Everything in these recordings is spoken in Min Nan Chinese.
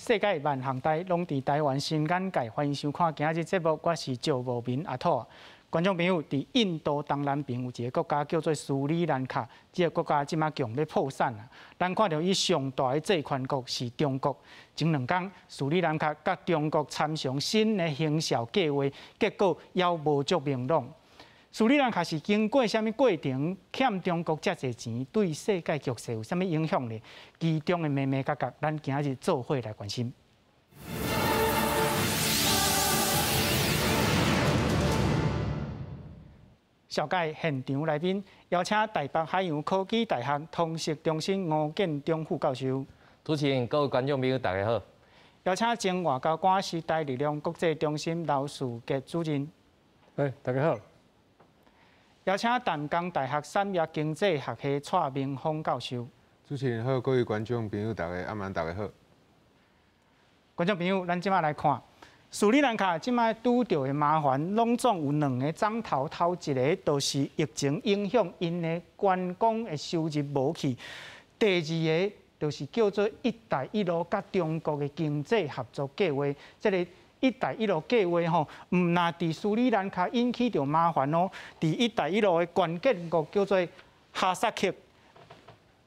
世界萬項代攏佇台灣新眼界，歡迎收看今日節目，我是趙無眠阿土。觀眾朋友，佇印度東南邊有一個國家叫做斯里蘭卡，這個國家這馬強欲破產啊！咱看著伊上大的債權國是中國。前兩工，斯里蘭卡佮中國參詳新的行銷計劃，結果猶無足明朗。斯里蘭卡是經過啥物過程欠中國遮濟錢，對世界局勢有啥物影響呢？其中的眉眉角角，咱今日做伙來關心。紹介現場來賓，邀請台北海洋科技大學通識中心吳建中副教授。主持人、各位觀眾朋友，大家好。邀請前外交官時代力量國際中心劉士傑主任。哎，大家好。邀請淡江大學產業經濟學系蔡明峰教授。主持人好，各位觀眾朋友，大家暗暝大家好。觀眾朋友，咱這馬來看，斯里蘭卡這馬拄著的麻煩，攏總有兩个摠頭，頭一个就是疫情影響𪜶的觀光的收入無去，第二个就是叫做“一帶一路”佮中國的經濟合作計劃，這个“一帶一路”計劃吼，毋但佇斯里蘭卡引起著麻煩哦，佇“一帶一路”的關鍵國叫做哈薩克，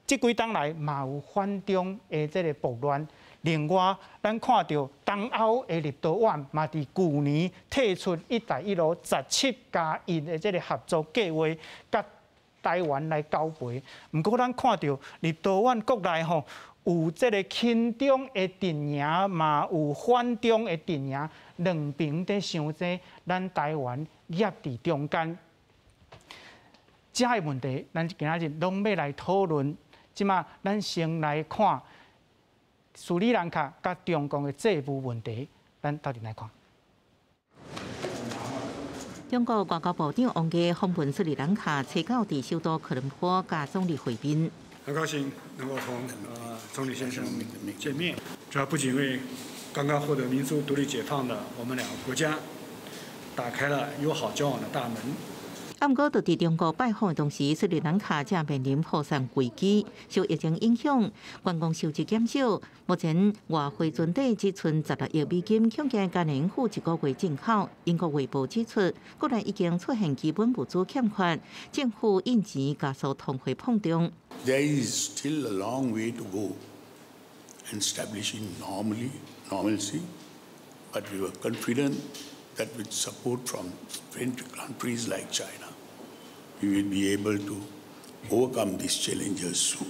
這幾冬來嘛有反中的這个暴亂。另外，咱看著東歐的立陶宛嘛，佇舊年退出“一帶一路”17+1的這个合作計劃，佮台灣來交陪。毋過，咱看著立陶宛國內吼有這个親中的陣營，嘛有反中的陣營，兩邊佇相爭，咱台灣夾佇中間。這个問題，咱今仔日攏欲來討論。這馬，咱先來看斯里蘭卡佮中共的債務問題，咱鬥陣來看。中國外交部長王毅訪問斯里蘭卡，初九佇首都科倫坡佮總理會面。很高興能夠同總理先生見面，這不僅為剛剛獲得民族獨立解放的我們兩個國家打開了友好交往的大門。啊，毋過，就佇中國拜訪的同時，斯里蘭卡正面臨破產危機，受疫情影響，觀光收入減少。目前外匯存底只剩16億美金，恐驚艱難應付一個月進口。英國衛報指出，國內已經出現基本物資欠缺，政府印錢加速通貨膨脹。 There is still a long way to go in establishing normalcy, but we were confident that with support from friendly countries like China, we will be able to overcome these challenges soon.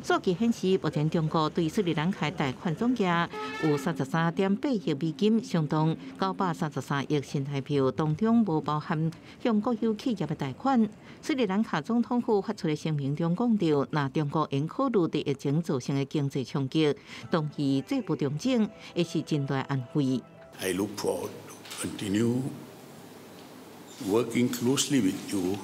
數據顯示，目前中國對斯里蘭卡貸款總額有33.8億美金，相當933億新台幣，當中無包含向國有企業的貸款。斯里蘭卡總統府發出的聲明中講著，若中國會考慮佇疫情造成的經濟衝擊，同意債務重整，會是真大安慰。 I look forward to continue working closely with you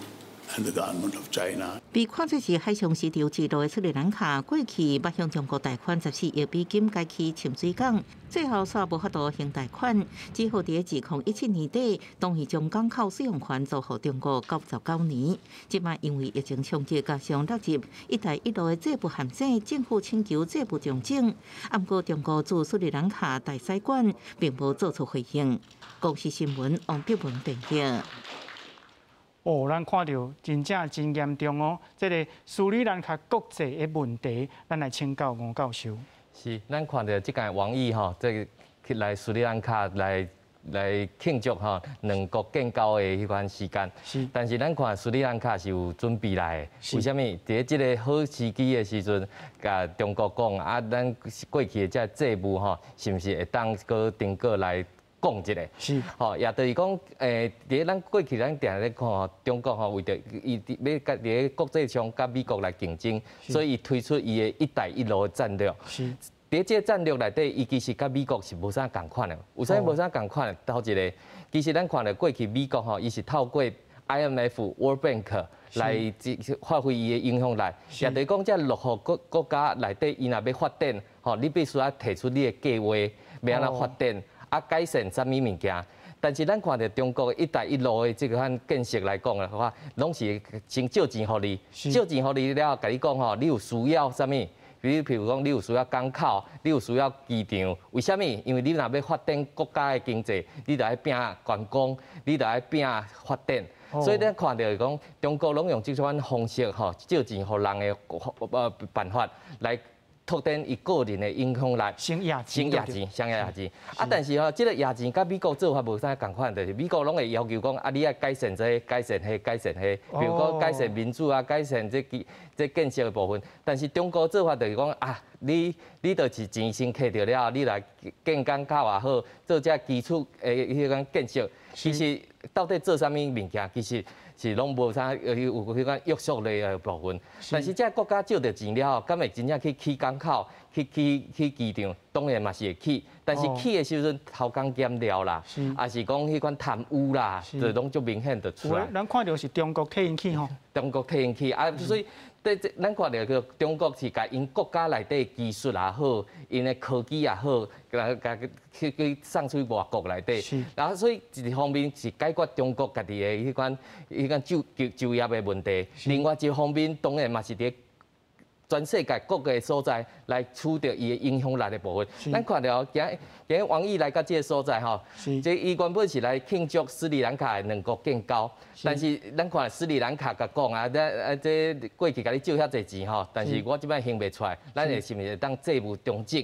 and the government of China. 被看作是海上絲綢之路的斯里蘭卡，過去捌向中國貸款14億美金，蓋起深水港，最後煞無法度還貸款，只好佇2017年底，同意將港口使用權租予中國99年。這馬因為疫情衝擊，加上納入“一帶一路”的債務陷阱，政府請求債務重整。毋過中國駐斯里蘭卡大使館並無做出回應。公視新聞王碧文編譯。哦，咱看著真正真嚴重哦！這个斯里蘭卡國債的問題，咱來請教吳教授。是，咱看著這屆王毅吼，這个去來斯里蘭卡來慶祝吼兩國建交的彼款時間。但是咱看斯里蘭卡是有準備來的，為啥物？佇咧這个好時機的時陣，共中國講啊，咱過去的這債務吼，是毋是會當閣重閣來講一下？吼，也就是講，佇咧咱過去咱定定咧看吼，中國吼為著伊欲佮佇咧國際上佮美國來競爭，所以伊推出伊的“一帶一路”的戰略。佇這个戰略內底，伊其實佮美國是無啥仝款的。有啥無啥仝款？頭一个，其實咱看著過去美國吼，伊是透過 IMF、World Bank 來發揮伊的影響力。也就是講，這落後國家內底，伊若欲發展，吼，你必須愛提出你的計劃，欲按怎發展，啊，改善啥物物件。但是咱看著中國“一帶一路”的這款建設來講的話，攏是先借錢予你，借錢予你了後，共你講吼，你有需要啥物？比如講，你有需要港口，你有需要機場，為啥物？因為你若欲發展國家的經濟，你就愛拚觀光，你就愛拚發展。所以咱看著講，中國攏用這款方式吼，借錢予人的辦法來拓展伊個人的影響力。先掖先掖錢，先掖錢。啊，但是吼，這個掖錢佮美國做法無啥仝款，就是美國攏會要求講，啊，你愛改善這個，改善彼個，改善彼個，比如講改善民主啊，改善這建設的部分。但是中國做法就是講，啊，你就是錢先摕著了後，你來建港口也好，做這基礎的彼款建設，其實到底做啥物物件，其實是攏無啥有彼款約束力的部分。但是這國家借著錢了後，敢會真正去起港口、去起機場？當然嘛是會起，但是起的時陣偷工減料啦，抑是講彼款貪污啦，就攏足明顯就出來。咱看著是中國替𪜶起吼。中國替𪜶起啊，所以對這咱看著叫中國是共𪜶國家內底技術也好，𪜶的科技也好，共去送出去外國內底。然後所以一方面是解決中國家己的彼款就業的問題，另外一方面當然嘛是佇全世界各個所在來取得伊的影響力的部分。咱看著今日王毅來到這个所在吼，這伊原本是來慶祝斯里蘭卡的兩國建交，但是咱看斯里蘭卡共講啊，啊這過去共你借遐濟錢吼，但是我這擺還袂出來，咱會是毋是會當債務重整？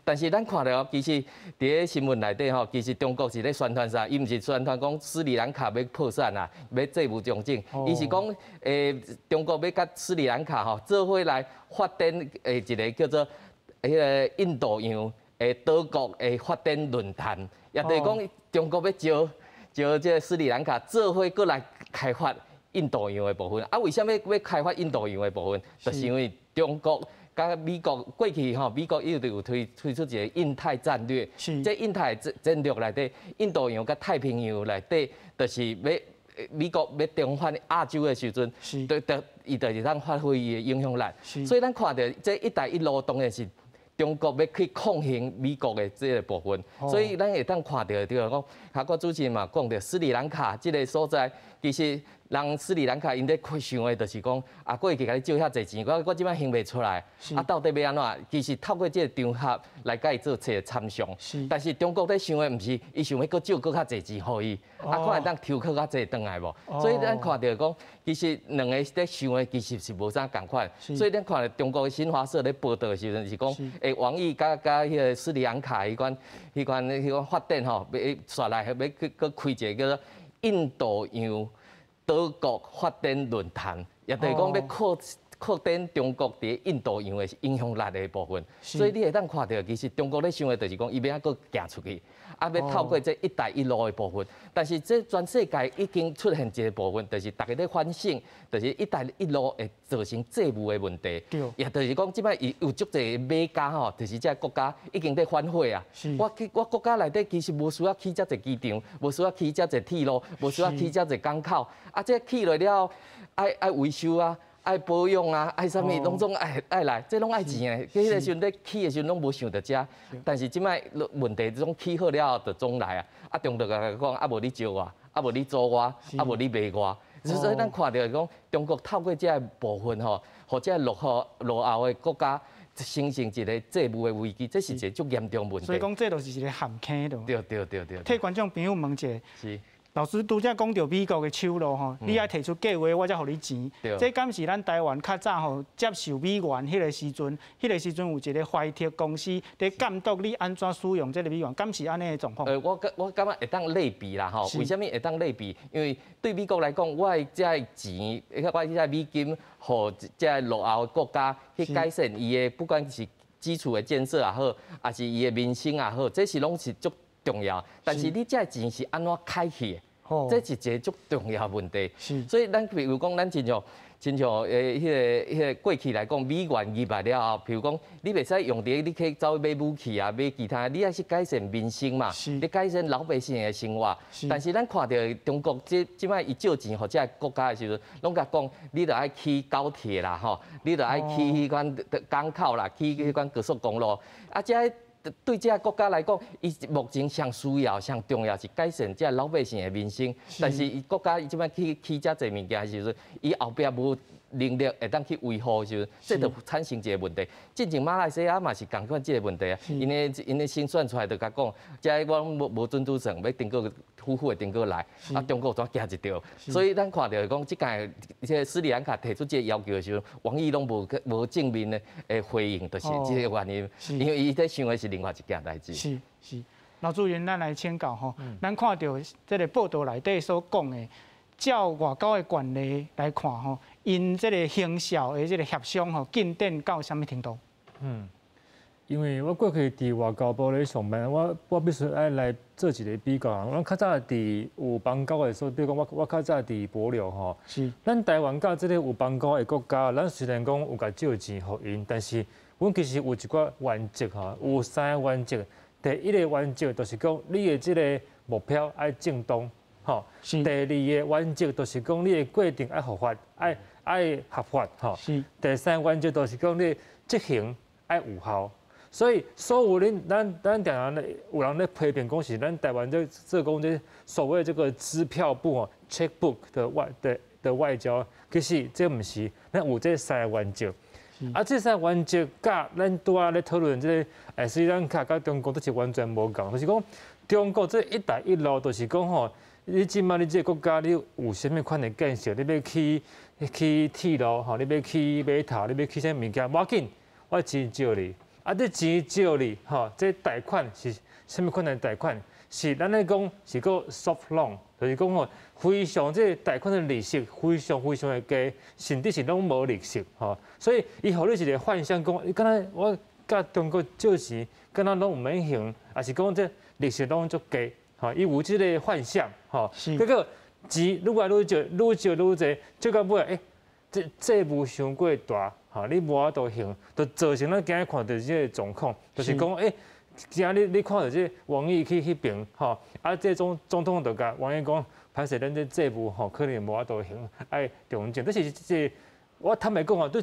但是咱看著其實佇咧新聞內底吼，其實中國是咧宣傳啥？伊毋是宣傳講斯里蘭卡欲破產啊，欲債務重整，伊是講中國欲佮斯里蘭卡吼做伙來發展的一个叫做彼个印度洋的島國的發展論壇，也就是講中國欲招招這个斯里蘭卡做伙閣來開發印度洋的部分。啊，為啥物欲開發印度洋的部分？就是因為中國佮美國過去吼，美國伊就有推出一个印太戰略。這印太戰略內底，印度洋佮太平洋內底，就是欲美國欲重返亞洲的時陣，就伊就會當發揮伊的影響力。所以咱看著這一帶一路當然是中國欲去抗衡美國的這个部分。所以咱會當看著著講，頭拄主持人嘛講著，斯里蘭卡這个所在，其實人斯里蘭卡𪜶咧想的，就是講啊，過去共你借遐濟錢，我這擺還袂出來，啊，到底欲按怎？其實透過這个場合來共伊做一个參詳。但是中國咧想的毋是，伊想欲閣借閣較濟錢予伊，啊，看會當抽閣較濟轉來無？所以咱看著講，其實兩个咧想的其實是無啥仝款。所以咱看著中國的新華社咧報導的時陣是講，王毅佮彼个斯里蘭卡彼款發展吼，欲煞來欲去閣開一個叫做印度洋島國發展論壇，也就是講欲擴展中國佇印度洋的影響力的部分。所以你會當看著，其實中國咧想的就是講，伊欲按怎閣行出去，啊，欲透過這一帶一路的部分。但是這全世界已經出現一个部分，就是大家咧反省，就是一帶一路會造成債務的問題。也就是講，這擺有足濟買家吼，就是這个國家已經咧反悔啊。我去我國家內底其實無需要起遮濟機場，無需要起遮濟鐵路，無需要起遮濟港口。啊，這起落了後，愛維修啊。愛保養啊，愛啥物攏總愛來，這攏愛錢的。彼个時陣咧起的時陣攏無想著這，但是這擺問題攏起好了後，就總來啊。啊，中國共講，啊無你招我，啊無你租我，啊無你賣我。所以咱看著講，中國透過這个部分吼，予這落後的國家形成一个債務的危機，這是一个足嚴重問題。所以講，這就是一个陷坑囉。對對對對。替觀眾朋友問一下。老師拄才講著美國的手路吼，你愛提出計劃，我才予你錢。這敢是咱台灣較早吼接受美元彼个時陣，彼个時陣有一个懷特公司佇監督你按怎使用這个美元，敢是按呢的狀況？我感覺會當類比啦吼。為啥物會當類比？因為對美國來講，我的這个錢，我這个美金，予這个落後的國家去改善伊的，不管是基礎的建設也好，抑是伊的民生也好，這是攏是足重要。但是你這个錢是按怎開去的？這是一個足重要的問題。所以咱比如講，咱親像彼个過去來講，美元入來了後，比如講，你袂使用佇你去走去買武器啊，買其他，你愛是改善民生嘛，你改善老百姓的生活。但是咱看著中國這擺伊借錢予這个國家的時陣，攏共講，你著愛起高鐵啦，吼，你著愛起彼款港口啦，起彼款高速公路，啊，這對這个國家來講，伊目前上需要、上重要是改善這老百姓的民生。但是伊國家伊這擺去起遮濟物件的時陣，伊後壁無能力會當去維護時，這就產生一个問題。進前馬來西亞嘛是仝款這个問題啊，𪜶的先選出來就共講，這我攏無準拄算，欲頂閣夫婦會頂閣來，啊中國怎驚一著？所以咱看著講，這屆這个斯里蘭卡提出這个要求的時候，王毅攏無正面的回應，就是這个原因。因為伊咧想的是另外一件代誌。是是，老主任，咱來請教吼，咱看著這个報道內底所講的，照外交的慣例來看吼，𪜶這个行銷的這个協商吼，進展到啥物程度？因為我過去佇外交部咧上班，我必須愛來做一个比較。阮較早佇有邦交的時候，比如講我較早佇帛琉吼，咱台灣佮這个有邦交的國家，咱雖然講有共借錢予𪜶，但是阮其實有一寡原則吼，有三个原則。第一个原則就是講，你的這个目標愛正當，吼。第二个原則就是講，你的過程愛合法，愛合法，吼。第三个原則就是講，你執行愛有效。所以，所有恁咱常常咧有人咧批評講是咱台灣這做講這所謂這個支票簿哦，checkbook 的外交，其實這毋是，咱有這三個原則。啊，這三個原則佮咱拄仔咧討論這个斯里蘭卡佮中國都是完全無仝，就是講中國這一帶一路，就是講吼，你這擺你這个國家你有啥物款的建設，你欲起鐵路吼，你欲起碼頭，你欲起啥物件，無要緊，我錢借你。啊，這錢借你，吼，這貸款是啥物款的貸款？是咱咧講是閣 soft loan，就是講吼，非常這个貸款的利息非常非常的低，甚至是攏無利息，吼。所以伊予你一个幻想，講你敢若我佮中國借錢，敢若攏毋免還，抑是講這利息攏足低，吼，伊有這个幻想，吼。結果錢愈來愈借，愈借愈濟，借到尾，這債務傷過大。吼，你無法度還，就造成咱今日看著這个狀況，就是講，今日你看著這王毅去彼邊，吼，啊，這總統就共王毅講，歹勢咱這債務吼，可能無法度還，愛重整。這是這我坦白講吼，對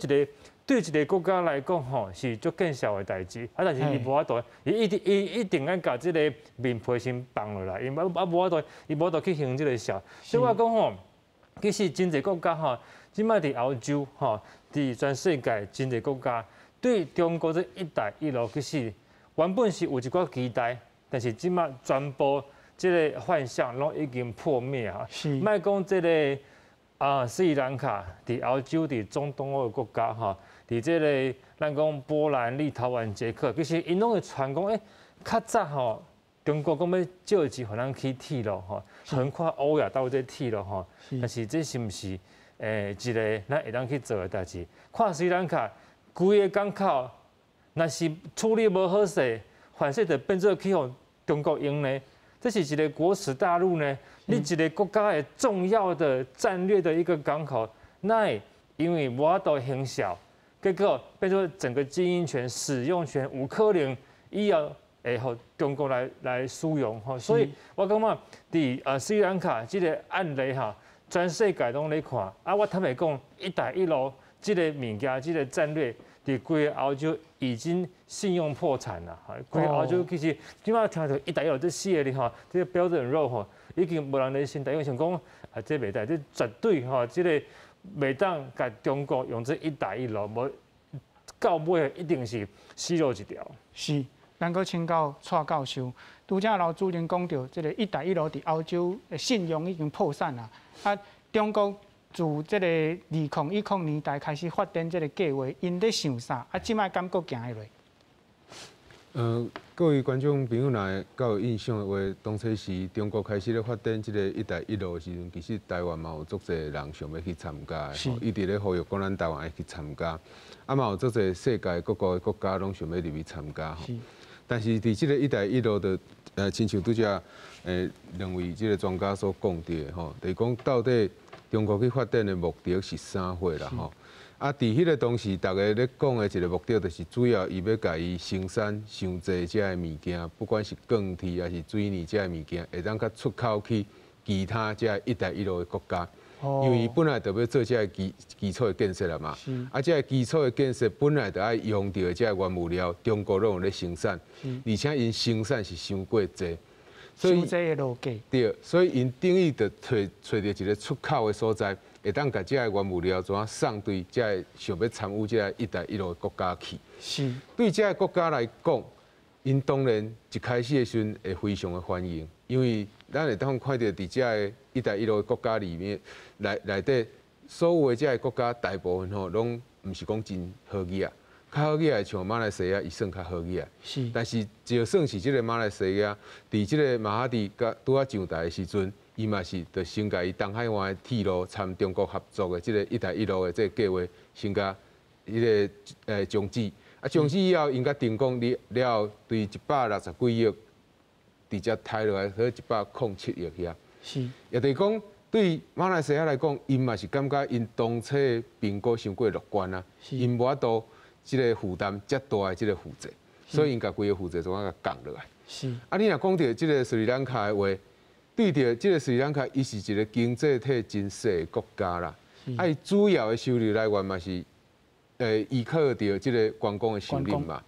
一个國家來講吼，是足見笑的代誌。啊，但是伊無法度，伊一定愛共這个面皮先放落來，伊無法度，伊無法度去還這个債。所以我講吼，其實真濟國家吼，這擺佇歐洲吼，佇全世界真濟國家對中國這一帶一路其實原本是有一寡期待，但是這擺全部這个幻想攏已經破滅啊！莫講這个啊，斯里蘭卡佇歐洲、佇中東歐的國家吼，佇這个咱講波蘭、立陶宛、捷克，其實𪜶攏會傳講，較早吼，中國講欲借錢予咱起鐵路吼，橫跨歐亞大陸這鐵路吼，但是這是毋是一个咱會當去做的代誌？看斯里蘭卡規个港口，若是處理無好勢，反勢就變做去予中國用呢？這是一个國恥大陸呢？你一个國家的重要的戰略的一個港口，哪會因為無法度行銷，結果變做整個經營權、使用權有可能以後會予中國來使用吼。所以我感覺佇斯里蘭卡這个案例哈，全世界攏咧看。啊，我坦白講，一帶一路這个物件、這个戰略，佇規个歐洲已經信用破產啦。規個歐洲其實這擺聽著一帶一路這四个字吼，這個 Belt and Road 吼，已經無人咧信，因為想講啊，這袂得，這絕對吼，這个袂當共中國用這一帶一路，無到尾一定是死路一條。是，咱閣請教蔡教授，拄才老主任講著，這个一帶一路佇歐洲的信用已經破產啦。啊，中國自這个2010年代開始發展這个計劃，𪜶咧想啥？啊，這擺敢閣行會落？各位觀眾朋友，若會較有印象的話，當初時中國開始咧發展這个一帶一路的時陣，其實台灣嘛有足濟人想欲去參加的，一直咧呼籲講咱台灣愛去參加，啊嘛有足濟世界各國的國家攏想欲入去參加吼。但是佇這个一帶一路的，親像拄才兩位這个專家所講著的吼，就是講到底中國去發展的目的是啥貨啦吼？啊，佇彼个當時，逐家咧講的一个目的，就是主要伊欲共伊生產傷濟遮的物件，不管是鋼鐵抑是水泥遮的物件，會當較出口去其他遮一帶一路的國家。因為伊本來就欲做遮个基礎的建設啦嘛。啊，這个基礎的建設本來就愛用著的遮个原物料，中國攏有咧生產，而且𪜶生產是傷過濟。所以這個路價。對，所以𪜶等於就揣揣著一个出口的所在，會當共這个原物料怎啊送對這个想欲參與這个一帶一路的國家去。對這个國家來講，𪜶當然一開始的時陣會非常的歡迎，因為咱會當看著佇這个一帶一路的國家裡面內底所有的這个國家大部分吼攏毋是講真好額啊，較好額的像馬來西亞，伊算較好額。但是就算是這个馬來西亞，佇這个馬哈迪佮拄仔上台的時陣，伊嘛是就先共伊東海岸的鐵路參中國合作的這个一帶一路的這个計劃，先共彼个終止。啊，終止以後，𪜶才成功了後，對160幾億直接刣落來，去107億遐。也就是講，對馬來西亞來講，𪜶嘛是感覺𪜶當初評估傷過樂觀啊，𪜶無法度這个負擔遮大的這个負債，所以𪜶共規个負債怎啊共降落來。啊，你若講著這个斯里蘭卡的話，對著這个斯里蘭卡，伊是一个經濟體真細的國家啦，啊，伊主要的收入來源嘛是依靠著這个觀光的收入嘛。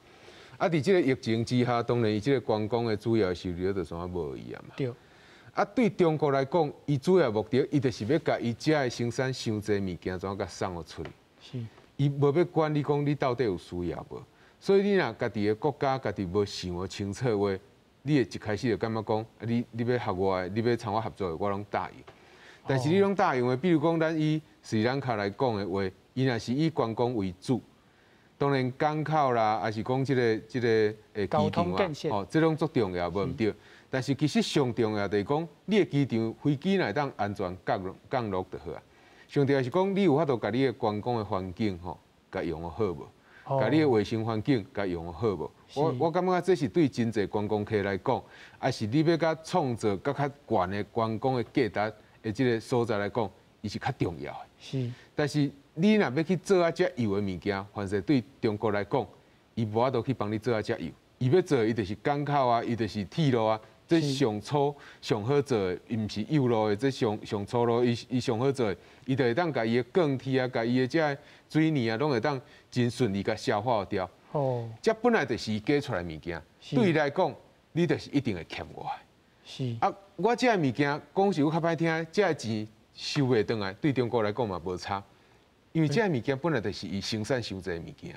啊，佇這个疫情之下，當然伊這个觀光的主要收入就怎啊無去啊嘛。啊，對中國來講，伊主要目的，伊就是欲共伊遮的生產傷濟物件，怎啊共送予出去。伊無欲管你講你到底有需要無，所以你若家己的國家家己無想予清楚的話，你會一開始就感覺講，你欲合我的，你欲參我合作的，我攏答應。但是你攏答應的，比如講咱以斯里蘭卡來講的話，伊若是以觀光為主，當然港口啦，抑是講這个機場啊，哦，這攏足重要，無毋對。但是其實上重要就是講，你的機場飛機若會當安全降落降落就好啊。上重要是講，你有法度共你的觀光的環境吼，共用予好無？共你的衛生環境共用予好無？我感覺這是對真濟觀光客來講，抑是你欲共創造閣較懸的觀光的價值的這个所在來講，伊是較重要的。但是你若欲去做啊遮油的物件，凡勢對中國來講，伊無法度去幫你做啊遮油。伊欲做，伊就是港口啊，伊就是鐵路啊。這上粗上好做的，伊毋是幼路的，這上上粗路，伊上好做的，伊就會當共伊的鋼鐵啊，共伊的這水泥啊，攏會當真順利共消化掉。這本來就是伊加出來物件，對伊來講，你就是一定會欠我的。啊，我這个物件講是閣較歹聽，這个錢收袂轉來，對中國來講嘛無差，因為這个物件本來就是伊生產傷濟物件。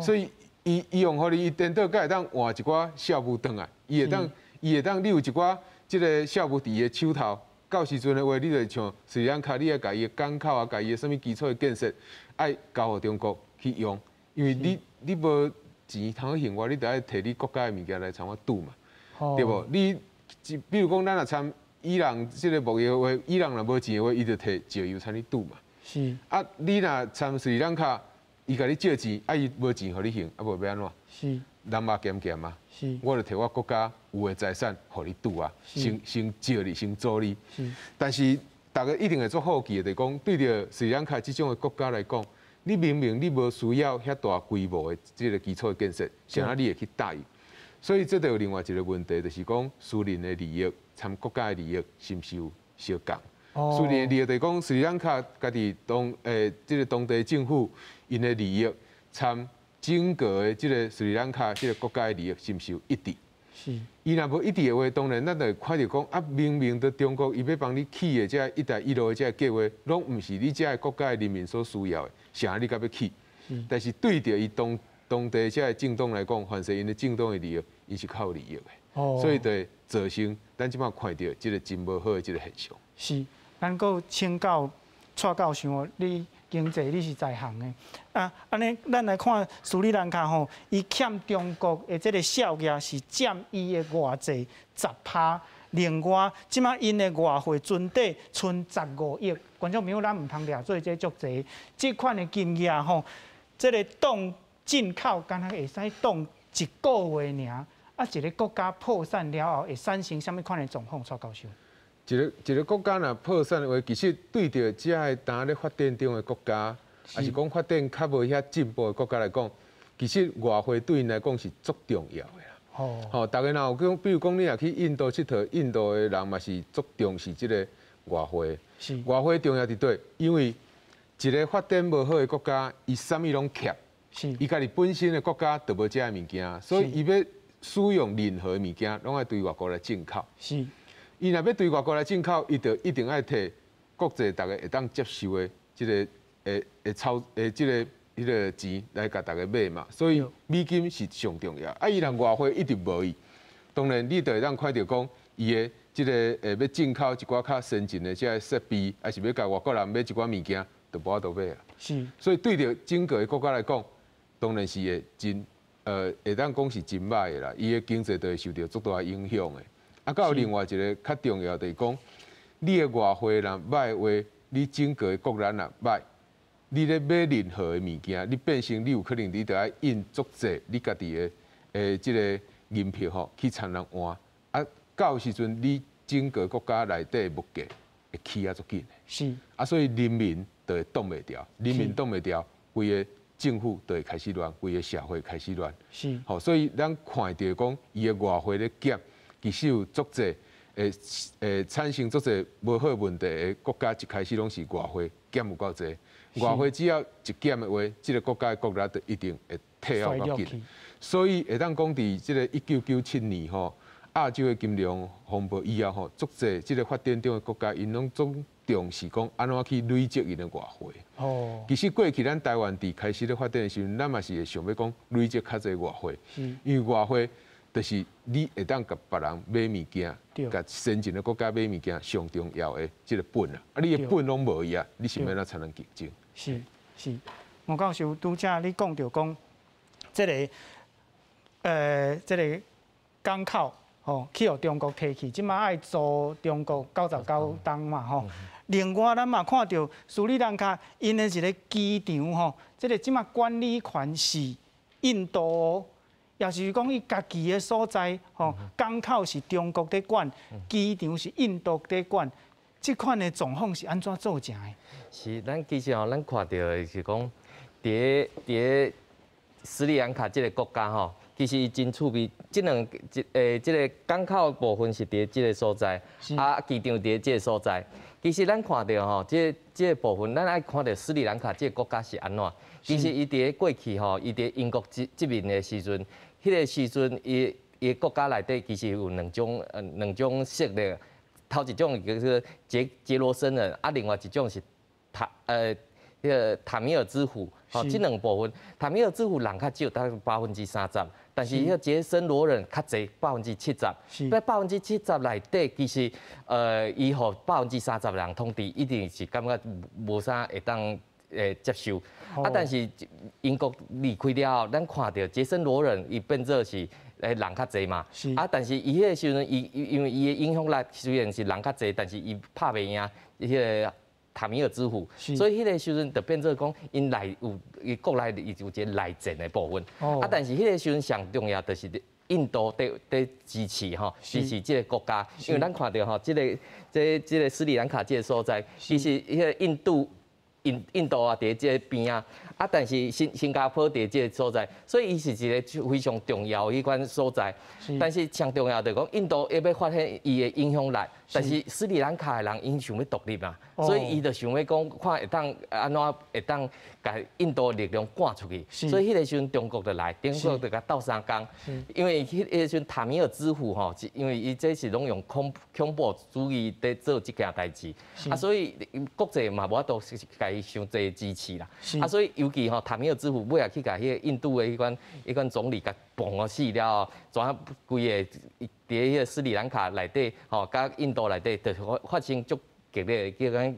所以伊伊用予你，伊顛倒閣會當換一寡數目轉來，伊會當。伊會當，你有一寡這个數目佇伊的手頭，到時陣的話，你就像斯里蘭卡，你愛共伊的港口啊，共伊的啥物基礎的建設，愛交予中國去用，因為你無錢通去還我，你著愛提你國家的物件來參我賭嘛，對無？你比如講，咱若參伊朗這个貿易的話，伊朗若無錢的話，伊就提石油參你賭嘛。啊，你若參斯里蘭卡，伊共你借錢，啊，伊無錢予你還，啊，無欲按怎？人嘛鹹鹹啊，我就提我國家有的財產予你賭啊，先借你，先租你。但是逐家一定會足好奇的，就是講對著斯里蘭卡這種的國家來講，你明明你無需要遐大規模的這个基礎的建設，啥你會去答應？所以這就有另外一个問題，就是講私人的利益參國家的利益是毋是有相仝？私人的利益就是講斯里蘭卡家己當這个當地政府𪜶的利益參整個的這个斯里蘭卡這个國家的利益是毋是有一致？伊若無一致的話，當然咱就會看著講啊，明明佇中國伊欲幫你起的這一帶一路的這个計劃，攏毋是你這个國家的人民所需要的，啥你閣欲起？但是對著伊當地這个政黨來講，凡勢𪜶的政黨的利益，伊是較有利益的。所以就會造成咱這擺看著這个真無好的這个現象。是，咱閣請教蔡教授哦，你經濟你是在行的，啊，按呢，咱來看斯里蘭卡吼，伊欠中國的這个數額是佔伊的外債10%，另外，這擺𪜶的外匯存底賰15億，觀眾朋友，咱毋通掠做這足濟，這款的金額吼，這个當進口敢若會使擋一個月爾，啊，一个國家破產了後會產生啥物款的狀況？蔡教授。一个一个國家若破產的話，其實對著遮个當咧發展中的國家，抑是講發展較無遐進步的國家來講，其實外匯對𪜶來講是足重要的啦。吼，逐家若有講，比如講你若去印度𨑨迌，印度的人嘛是足重視這个外匯。外匯重要佇佗？因為一个發展無好的國家，伊啥物攏欠，伊家己本身的國家就無遮个物件，所以伊欲使用任何物件，攏愛對外國來進口。伊若欲對外國來進口，伊就一定愛提國際逐家會當接受的這个會會鈔會這个彼个錢來共逐家買嘛。所以美金是上重要。啊，伊若外匯一直無去，當然你就會當看著講，伊的這个欲進口一寡較先進的這个設備，抑是欲共外國人買一寡物件，就無法度買啊。所以對著整个的國家來講，當然是會真會當講是真䆀的啦。伊的經濟就會受著足大的影響的。啊，閣有另外一个較重要就是講，你的外匯若䆀的話，你整个的國力若䆀，你咧買任何的物件，你變成你有可能你著愛印足濟你家己的這个銀票吼去參人換。啊，到時陣你整个國家內底物價會起啊足緊的。啊，所以人民就會擋袂牢，人民擋袂牢，規个政府就會開始亂，規个社會開始亂。吼，所以咱看著講伊的外匯咧減，其實有足濟會會產生足濟無好問題的國家，一開始攏是外匯減有夠濟。外匯只要一減的話，這个國家的國力就一定會退後較緊。所以會當講佇這个1997年吼，亞洲的金融風暴以後吼，足濟這个發展中的國家，𪜶攏總重視講按怎去累積𪜶的外匯。其實過去咱台灣佇開始咧發展的時陣，咱嘛是會想欲講累積較濟外匯，因為外匯就是你會當共別人買物件，共先進的國家買物件上重要的這个本啊。啊，你的本攏無去啊，你是欲按怎參人競爭？是是，吳教授拄才你講著講，這个港口吼，去予中國提去，這馬愛租中國99冬嘛吼。另外，咱嘛看著斯里蘭卡𪜶的一个機場吼，這个這馬管理權是印度，也是講伊家己的所在吼，港口是中國佇管，機場是印度佇管，這款的狀況是按怎造成的？是，咱其實吼，咱看著的是講，佇斯里蘭卡這个國家吼，其實伊真趣味。這兩這个港口部分是佇這个所在，啊，機場佇這个所在。其實咱看著吼，這个部分，咱愛看著斯里蘭卡這个國家是按怎。其實伊佇過去吼，伊佇英國殖民的時陣，彼个時陣，伊國家內底其實有兩種勢力，頭一種叫做傑羅森人，啊，另外一種是彼个塔米爾之虎，吼，這兩部分，塔米爾之虎人較少，大概30%，但是彼个傑森羅人較濟，70%。在70%內底，其實伊予30%人統治，一定是感覺無啥會當接受。啊，但是英國離開了後，咱看著傑森羅人伊變做是人較濟嘛。啊，但是伊彼个時陣，伊因為伊的影響力雖然是人較濟，但是伊拍袂贏彼个塔米爾之虎，所以彼个時陣就變做講，𪜶內有伊國內伊有一个內戰的部分。啊，但是彼个時陣上重要就是印度佇支持吼，支持這个國家，因為咱看著吼，這个斯里蘭卡這个所在，其實彼个印度啊，佇這个邊啊，啊，但是新加坡佇這个所在，所以伊是一个非常重要的彼款所在。但是上重要就是講，印度欲發揮伊的影響力，但是斯里蘭卡的人𪜶想欲獨立嘛，所以伊就想欲講，看會當按怎會當共印度的力量趕出去。所以彼个時陣中國就來，中國就共鬥相共。因為彼个時陣塔米爾之虎吼，因為伊這是攏用恐怖主義佇做這件代誌，啊，所以國際嘛無法度共伊傷濟支持啦。啊，所以尤其吼塔米爾之虎尾仔去共彼个印度的彼款總理共拚予死了後，怎規个佇彼个斯里蘭卡內底吼，佮印度內底，就發生足激烈的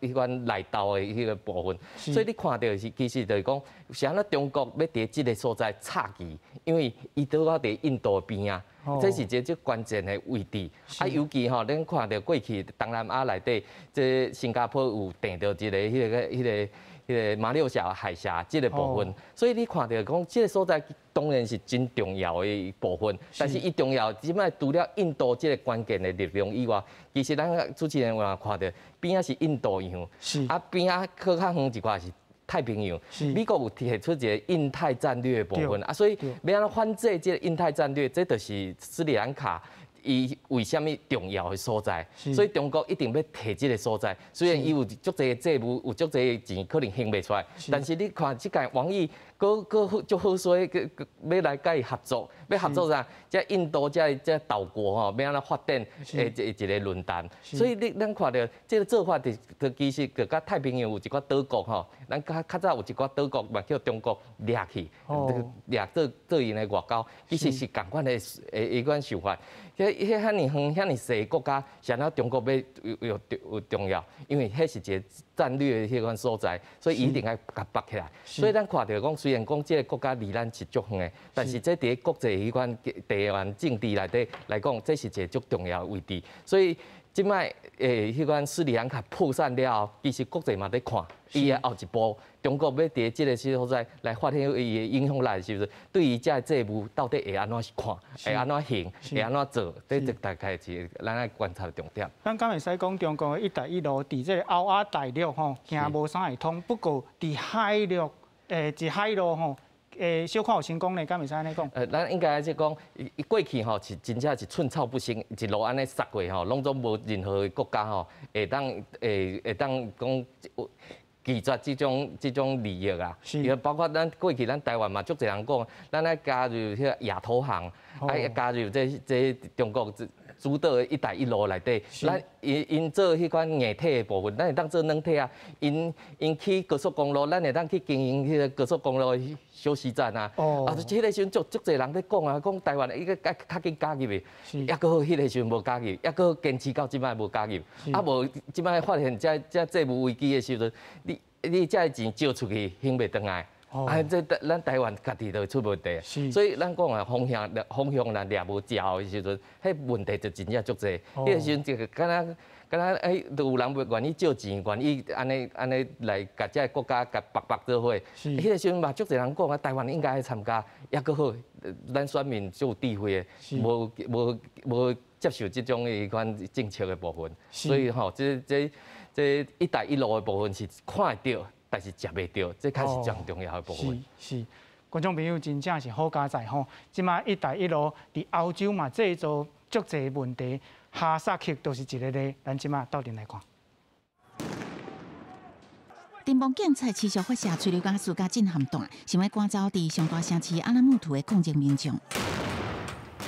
彼款內鬥的彼个部分。所以你看著是，其實就是講，是按怎中國欲佇這个所在插旗，因為伊拄好佇印度邊啊，這是一个足關鍵的位置。啊，尤其吼，恁看著過去東南亞內底，這新加坡有訂著一个彼个馬六甲海峽這个部分，所以你看著講這个所在當然是真重要的部分，但是伊重要，這擺除了印度這个關鍵的力量以外，其實咱主持人有看著邊仔是印度洋，啊邊仔閣較遠一寡是太平洋。美國有提出一个印太戰略的部分，啊，所以欲按怎反制這个印太戰略，這就是斯里蘭卡伊為啥物重要的所在。所以中國一定欲提這个所在。雖然伊有足濟債務，有足濟錢可能還袂出來，但是你看這屆王毅閣閣閣足好衰，閣閣欲來佮伊合作，欲合作啥？這印度這這島國吼，欲按怎發展的一一个論壇。所以你咱看著這个做法，就就其實就佮太平洋有一寡島國吼，咱較較早有一寡島國嘛叫中國掠去，掠做做𪜶的外交，其實是仝款的的彼款想法。彼彼遐爾遠、遐爾細的國家，是按怎中國欲有有有重要？因為彼是一个戰略的彼款所在，所以伊一定愛共縛起來。所以咱看著講，雖然講這个國家離咱是足遠的，但是這佇咧國際彼款地緣政治內底來講，這是一个足重要的位置。所以這擺彼款斯里蘭卡破產了後，其實國際嘛佇看，伊的後一步，中國欲佇這个所在來發揮伊的影響力，是毋是？對於這个債務到底會按怎看，會按怎還，會按怎做？這這大概是咱愛觀察的重點。咱敢會使講中國的一帶一路佇這个歐亞大陸吼，行無啥會通，不過佇海陸佇海路吼，小可有成功呢，敢會使按呢講？咱應該是講，伊過去吼是真正是寸草不生，一路按呢殺過吼，攏總無任何國家吼會當會會當講拒絕這種這種利益啊。因為包括咱過去咱台灣嘛，足濟人講，咱愛加入彼個亞投行，愛加入這這中國主導的一帶一路內底，咱𪜶𪜶做彼款硬體的部分，咱會當做軟體啊。𪜶𪜶起高速公路，咱會當去經營彼個高速公路的休息站啊。啊，彼个時陣足足濟人咧講啊，講台灣應該較緊加入去，抑閣好彼个時陣無加入，抑閣堅持到這擺無加入。啊無這擺發現這這債務危機的時陣，你你這个錢借出去還袂轉來。啊，這咱台灣家己就出問題，所以咱講啊，方向方向若掠無焦的時陣，彼問題就真正足濟。彼个時陣就敢若敢若欸，就有人願意借錢，願意按呢按呢來共這个國家共縛縛做伙。彼个時陣嘛，足濟人講啊，台灣應該愛參加，抑閣好，咱選民足有智慧的，無無無接受這種的款政策的部分。所以吼，這這這一帶一路的部分是看會著。但是食袂著，這較是上重要的部分。是是，觀眾朋友真正是好佳哉吼！這擺一帶一路佇歐洲嘛製造足濟問題，哈薩克就是一个例。咱這擺鬥陣來看。電報警察持續發射催淚瓦斯佮震撼彈，想欲趕走佇上大城市阿拉木圖的抗爭民眾。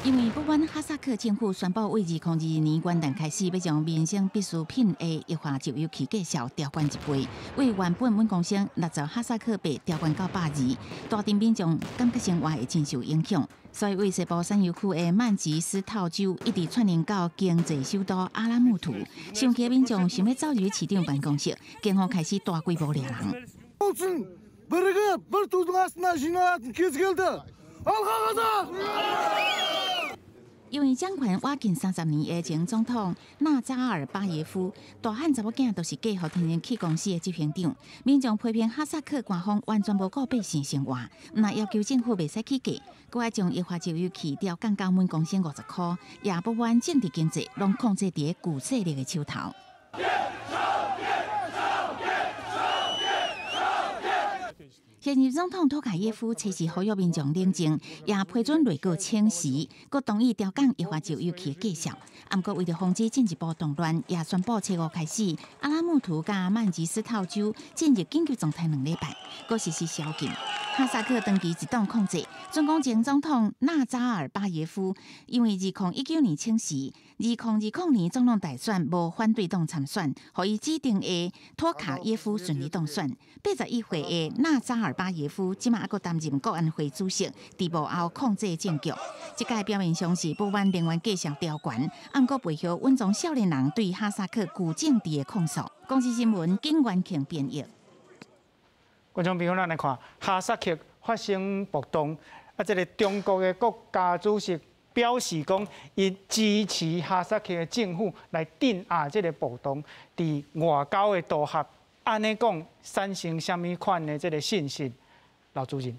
因為不滿哈薩克政府宣布，為2022年元旦開始，欲將民生必需品的液化石油氣價數調懸一倍，為原本每公升60哈薩克幣調懸到120，大鎮民眾感覺生活會真受影響。所以，為西部產油區的曼吉斯套州一直串聯到經濟首都阿拉木圖，生氣民眾想欲走入市長辦公室，警方開始大規模掠人。 Бірігіп, бір тудың астына жиналатын кез келді. Алға қазақ! 因為掌權倚近30年的前總統納扎爾巴耶夫大漢查某囝都是嫁予天然氣公司的執行長，民眾批評哈薩克官方完全無顧百姓生活，毋但要求政府袂使起價，閣愛將液化石油氣調降到每公升50箍，也不滿政治經濟攏控制佇舊勢力的手頭。現任總統托卡耶夫隨時呼籲民眾冷靜，也批准內閣請辭，閣同意調降液化石油氣價數。毋過為著防止進一步動亂，也宣布初五開始，阿拉木圖佮曼吉斯套州進入緊急狀態2禮拜，閣實施宵禁。哈薩克長期一黨控制，準講前總統納扎爾巴耶夫因為2019年請辭，2020年總統大選無反對黨參選，予伊指定的托卡耶夫順利當選。81歲的納扎爾巴耶夫這馬猶閣擔任國安會主席，佇幕後控制政局。這屆表面上是不滿能源價數調懸，毋過背後隱藏少年人對哈薩克舊政治的控訴。公視新聞景元慶編譯。觀眾朋友，咱來看哈薩克發生暴動，啊，這个中國的國家主席表示講，伊支持哈薩克的政府來鎮壓這个暴動，佇外交的組合，按呢講產生啥物款的這个信息？老主任。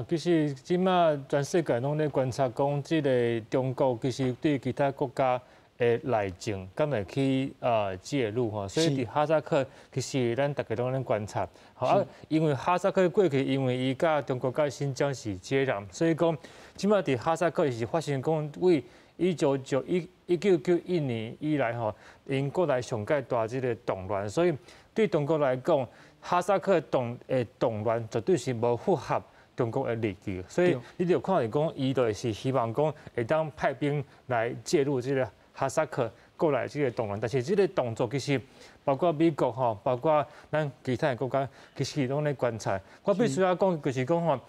其實這馬全世界攏咧觀察，講這个中國其實對其他國家的內政，敢會去介入吼，所以佇哈薩克其實咱大家攏咧觀察，吼啊，因為哈薩克過去因為伊佮中國佮新疆是接壤，所以講這馬佇哈薩克是發生講為1991年以來吼，𪜶國內上蓋大這个動亂，所以對中國來講，哈薩克動亂絕對是無符合中國的利益，所以你就看著講，伊就是希望講會當派兵來介入這个哈薩克國內這个動亂，但是這个動作其實包括美國吼，包括咱其他的國家，其實攏咧觀察。我必須要講，就是講吼，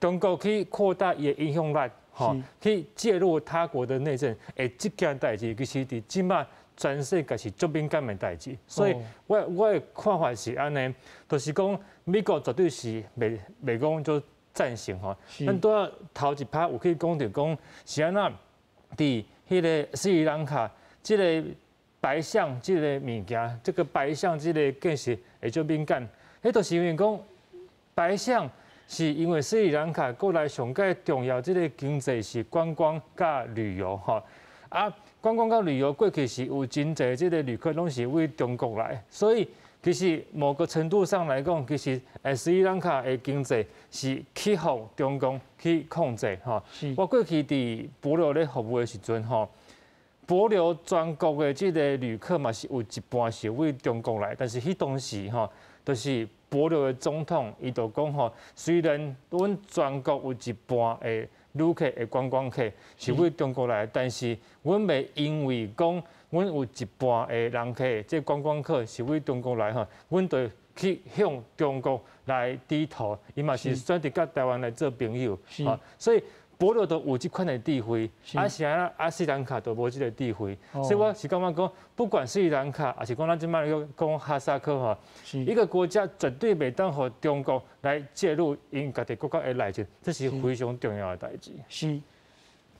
中國去擴大伊的影響力，吼，去介入他國的內政，這件代誌其實佇這馬全世界是足敏感的代誌。所以我的看法是按呢，就是講美國絕對是袂講做贊成吼。咱拄仔頭一拍有去講著講是按怎佇彼个斯里蘭卡這个白象這个物件，這个白象這个建設會足敏感。彼就是因為講白象是因為斯里蘭卡國內上蓋重要這个經濟是觀光佮旅遊吼。啊，觀光佮旅遊過去是有真濟這个旅客攏是對中國來，所以其實某個程度上來講，其實斯里蘭卡的經濟是去予中共去控制吼。我過去佇帛琉咧服務的時陣吼，帛琉全國的這个旅客嘛是有一半是對中國來，但是彼當時吼，就是帛琉的總統伊就講吼，雖然阮全國有一半的旅客的觀光客是對中國來，但是阮袂因為講阮有一半的人客，這觀光客是對中國來吼，阮就去向中國來低頭，伊嘛是選擇佮台灣來做朋友，所以帛琉都有這款的智慧，啊是按怎啊斯里蘭卡都無這个智慧，所以我是感覺講，不管斯里蘭卡，抑是講咱這擺講哈薩克吼，一個國家絕對袂當予中國來介入𪜶家己國家的內政，這是非常重要的代誌。是，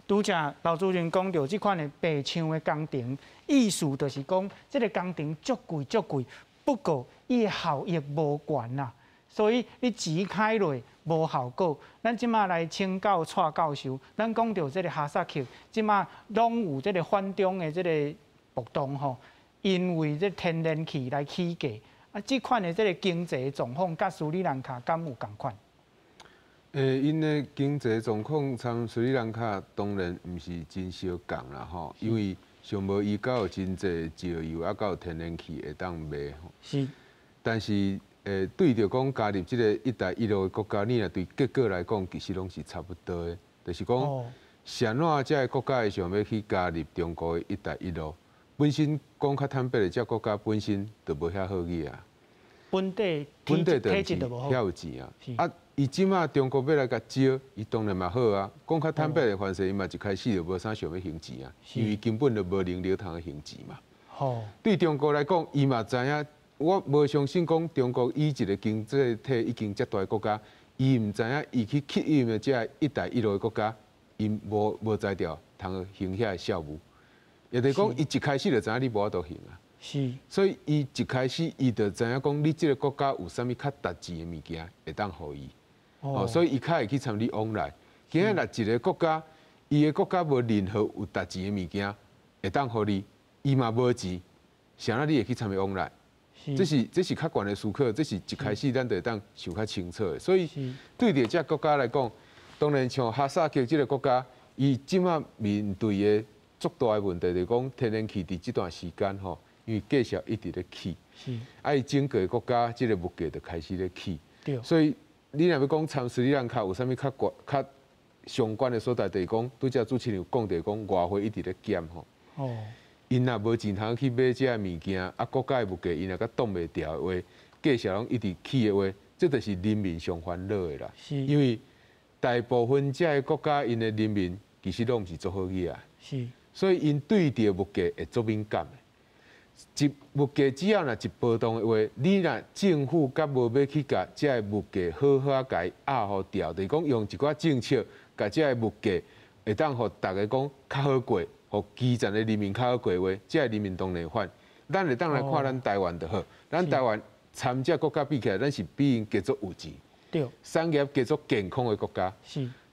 拄才劉主任講著這款的白象的工程，意思就是講，這个工程足貴足貴，不過伊的效益無懸啦。所以你錢開落無效果。咱這馬來請教蔡教授，咱講著這个哈薩克，這馬攏有這个反中的這个暴動吼，因為這天然氣來起價，啊，這款的這个經濟狀況，佮斯里蘭卡敢有仝款？𪜶的經濟狀況參斯里蘭卡當然毋是真相仝啦吼，因為上無伊閣有真濟石油，啊，閣有天然氣會當賣吼。但是對著講加入這个一帶一路的國家，你若對結果來講，其實攏是差不多的，就是講，是按怎這个國家會想欲去加入中國的一帶一路？本身講較坦白的，這个國家本身就無遐好額啊。本地本地體質就無好，遐有錢啊。啊，伊這馬中國欲來共招，伊當然嘛好啊。講較坦白的，凡勢伊嘛一開始就無啥想欲還錢啊，因為根本就無能力通還錢嘛。對中國來講，伊嘛知影。我無相信講中國以一个經濟體已經遮大的國家，伊毋知影伊去吸引的這一帶一路的國家，𪜶無才調通還遐个債務，也就是講，伊一開始就知影你無法度還啊。所以伊一開始伊就知影講，你這个國家有啥物較值錢的物件會當予伊。哦，所以伊較會去參你往來。今仔若一个國家，伊的國家無任何有值錢的物件會當予你，伊嘛無錢，啥人你會去參伊往來？這是較懸的思考，這是一開始咱就會當想較清楚的。所以對著這國家來講，當然像哈薩克這个國家，伊這馬面對的足大的問題，就是講天然氣佇這段時間吼，因為價數一直咧起，啊，伊整個國家這个物價就開始咧起。所以你若欲講參斯里蘭卡有啥物較懸、較相關的所在，就是講拄才主持人有講著講外匯一直咧減吼。𪜶若無錢通去買這个物件，啊，國家的物價𪜶若閣擋袂牢的話，價數攏一直起的話，這就是人民上煩惱的啦。因為大部分這个國家𪜶的人民其實攏毋是足好額啊。所以𪜶對著物價會足敏感的。一物價只要若一波動的話，你若政府閣無欲去共這个物價好好共伊壓予牢，就是講用一寡政策共這个物價會當予逐家講較好過。予基層的人民較好過話，這个人民當然會反。咱會當來看咱台灣就好，咱台灣參這國家比起來，咱是比𪜶加足有錢，產業加足健康的國家。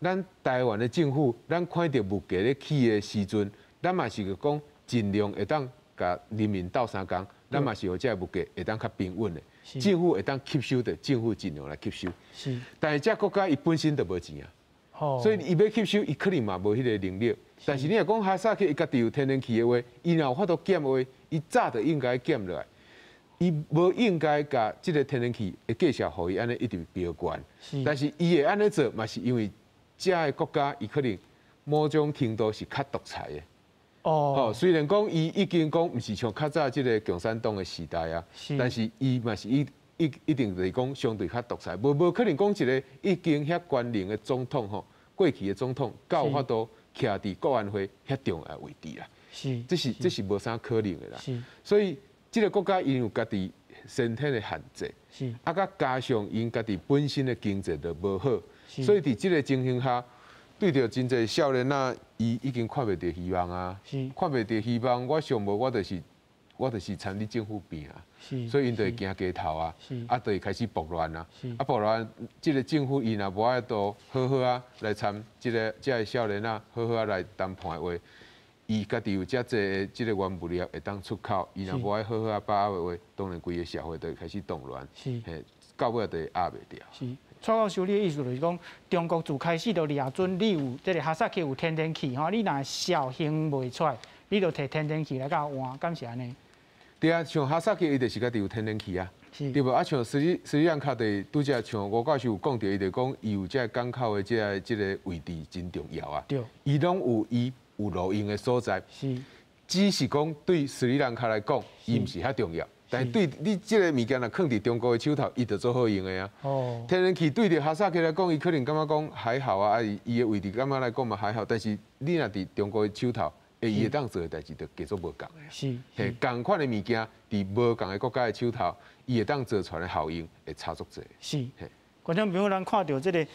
咱台灣的政府，咱看著物價咧起的時陣，咱嘛是講盡量會當共人民鬥相共，咱嘛是予這个物價會當較平穩的。政府會當吸收的，政府盡量來吸收。但是這國家伊本身就無錢啊，所以伊欲吸收，伊可能嘛無彼个能力。但是你若講哈薩克伊家己有天然氣的話，伊若有法度減的話，伊早就應該減落來。伊無應該共這个天然氣的價錢予伊按呢一直飆懸。但是伊會按呢做，嘛是因為遮个國家伊可能某種程度是較獨裁的。哦，雖然講伊已經講毋是像較早這个共產黨的時代啊，但是伊嘛是一定就是講相對較獨裁，無可能講一个已經遐高齡的總統吼，過去的總統，敢有法度徛佇國安會遐重要的位置啦。這是無啥可能的啦。所以這个國家𪜶有家己先天的限制，啊，閣加上𪜶家己本身的經濟就無好，所以佇這个情形下，對著真濟少年仔，伊已經看袂著希望啊，看袂著希望，我上無我就是參你政府邊啊，所以𪜶就會行街頭啊，啊，就會開始暴亂啊，啊，暴亂，這个政府伊若無法度好好啊來參這个少年仔好好啊來談判的話，伊家己有遮濟的這个原物料會當出口，伊若無愛好好啊把握的話，當然規个社會就會開始動亂，嘿，到尾就會壓袂牢。是，蔡教授，你的意思就是講，中國自開始就掠準你有這个哈薩克有天然氣吼，你若數還袂出來，你就提天然氣來共換，敢是按呢？對啊，像哈薩克伊就是家己有天然氣啊，對無？啊，像斯里蘭卡就拄才像吳教授有講著，伊就講伊有這个港口的這个位置真重要啊。伊攏有伊有路用的所在。只是講對斯里蘭卡來講，伊毋是遐重要。但是對你這个物件若囥佇中國的手頭，伊就做好用的啊。天然氣對著哈薩克來講，伊可能感覺講還好啊，啊伊的位置感覺來講嘛還好。但是你若佇中國的手頭，伊會當做的代誌就加做無仝的。嘿，仝款的物件佇無仝的國家的手頭，伊會當做出來的效應會差足濟。觀眾朋友，咱看著這个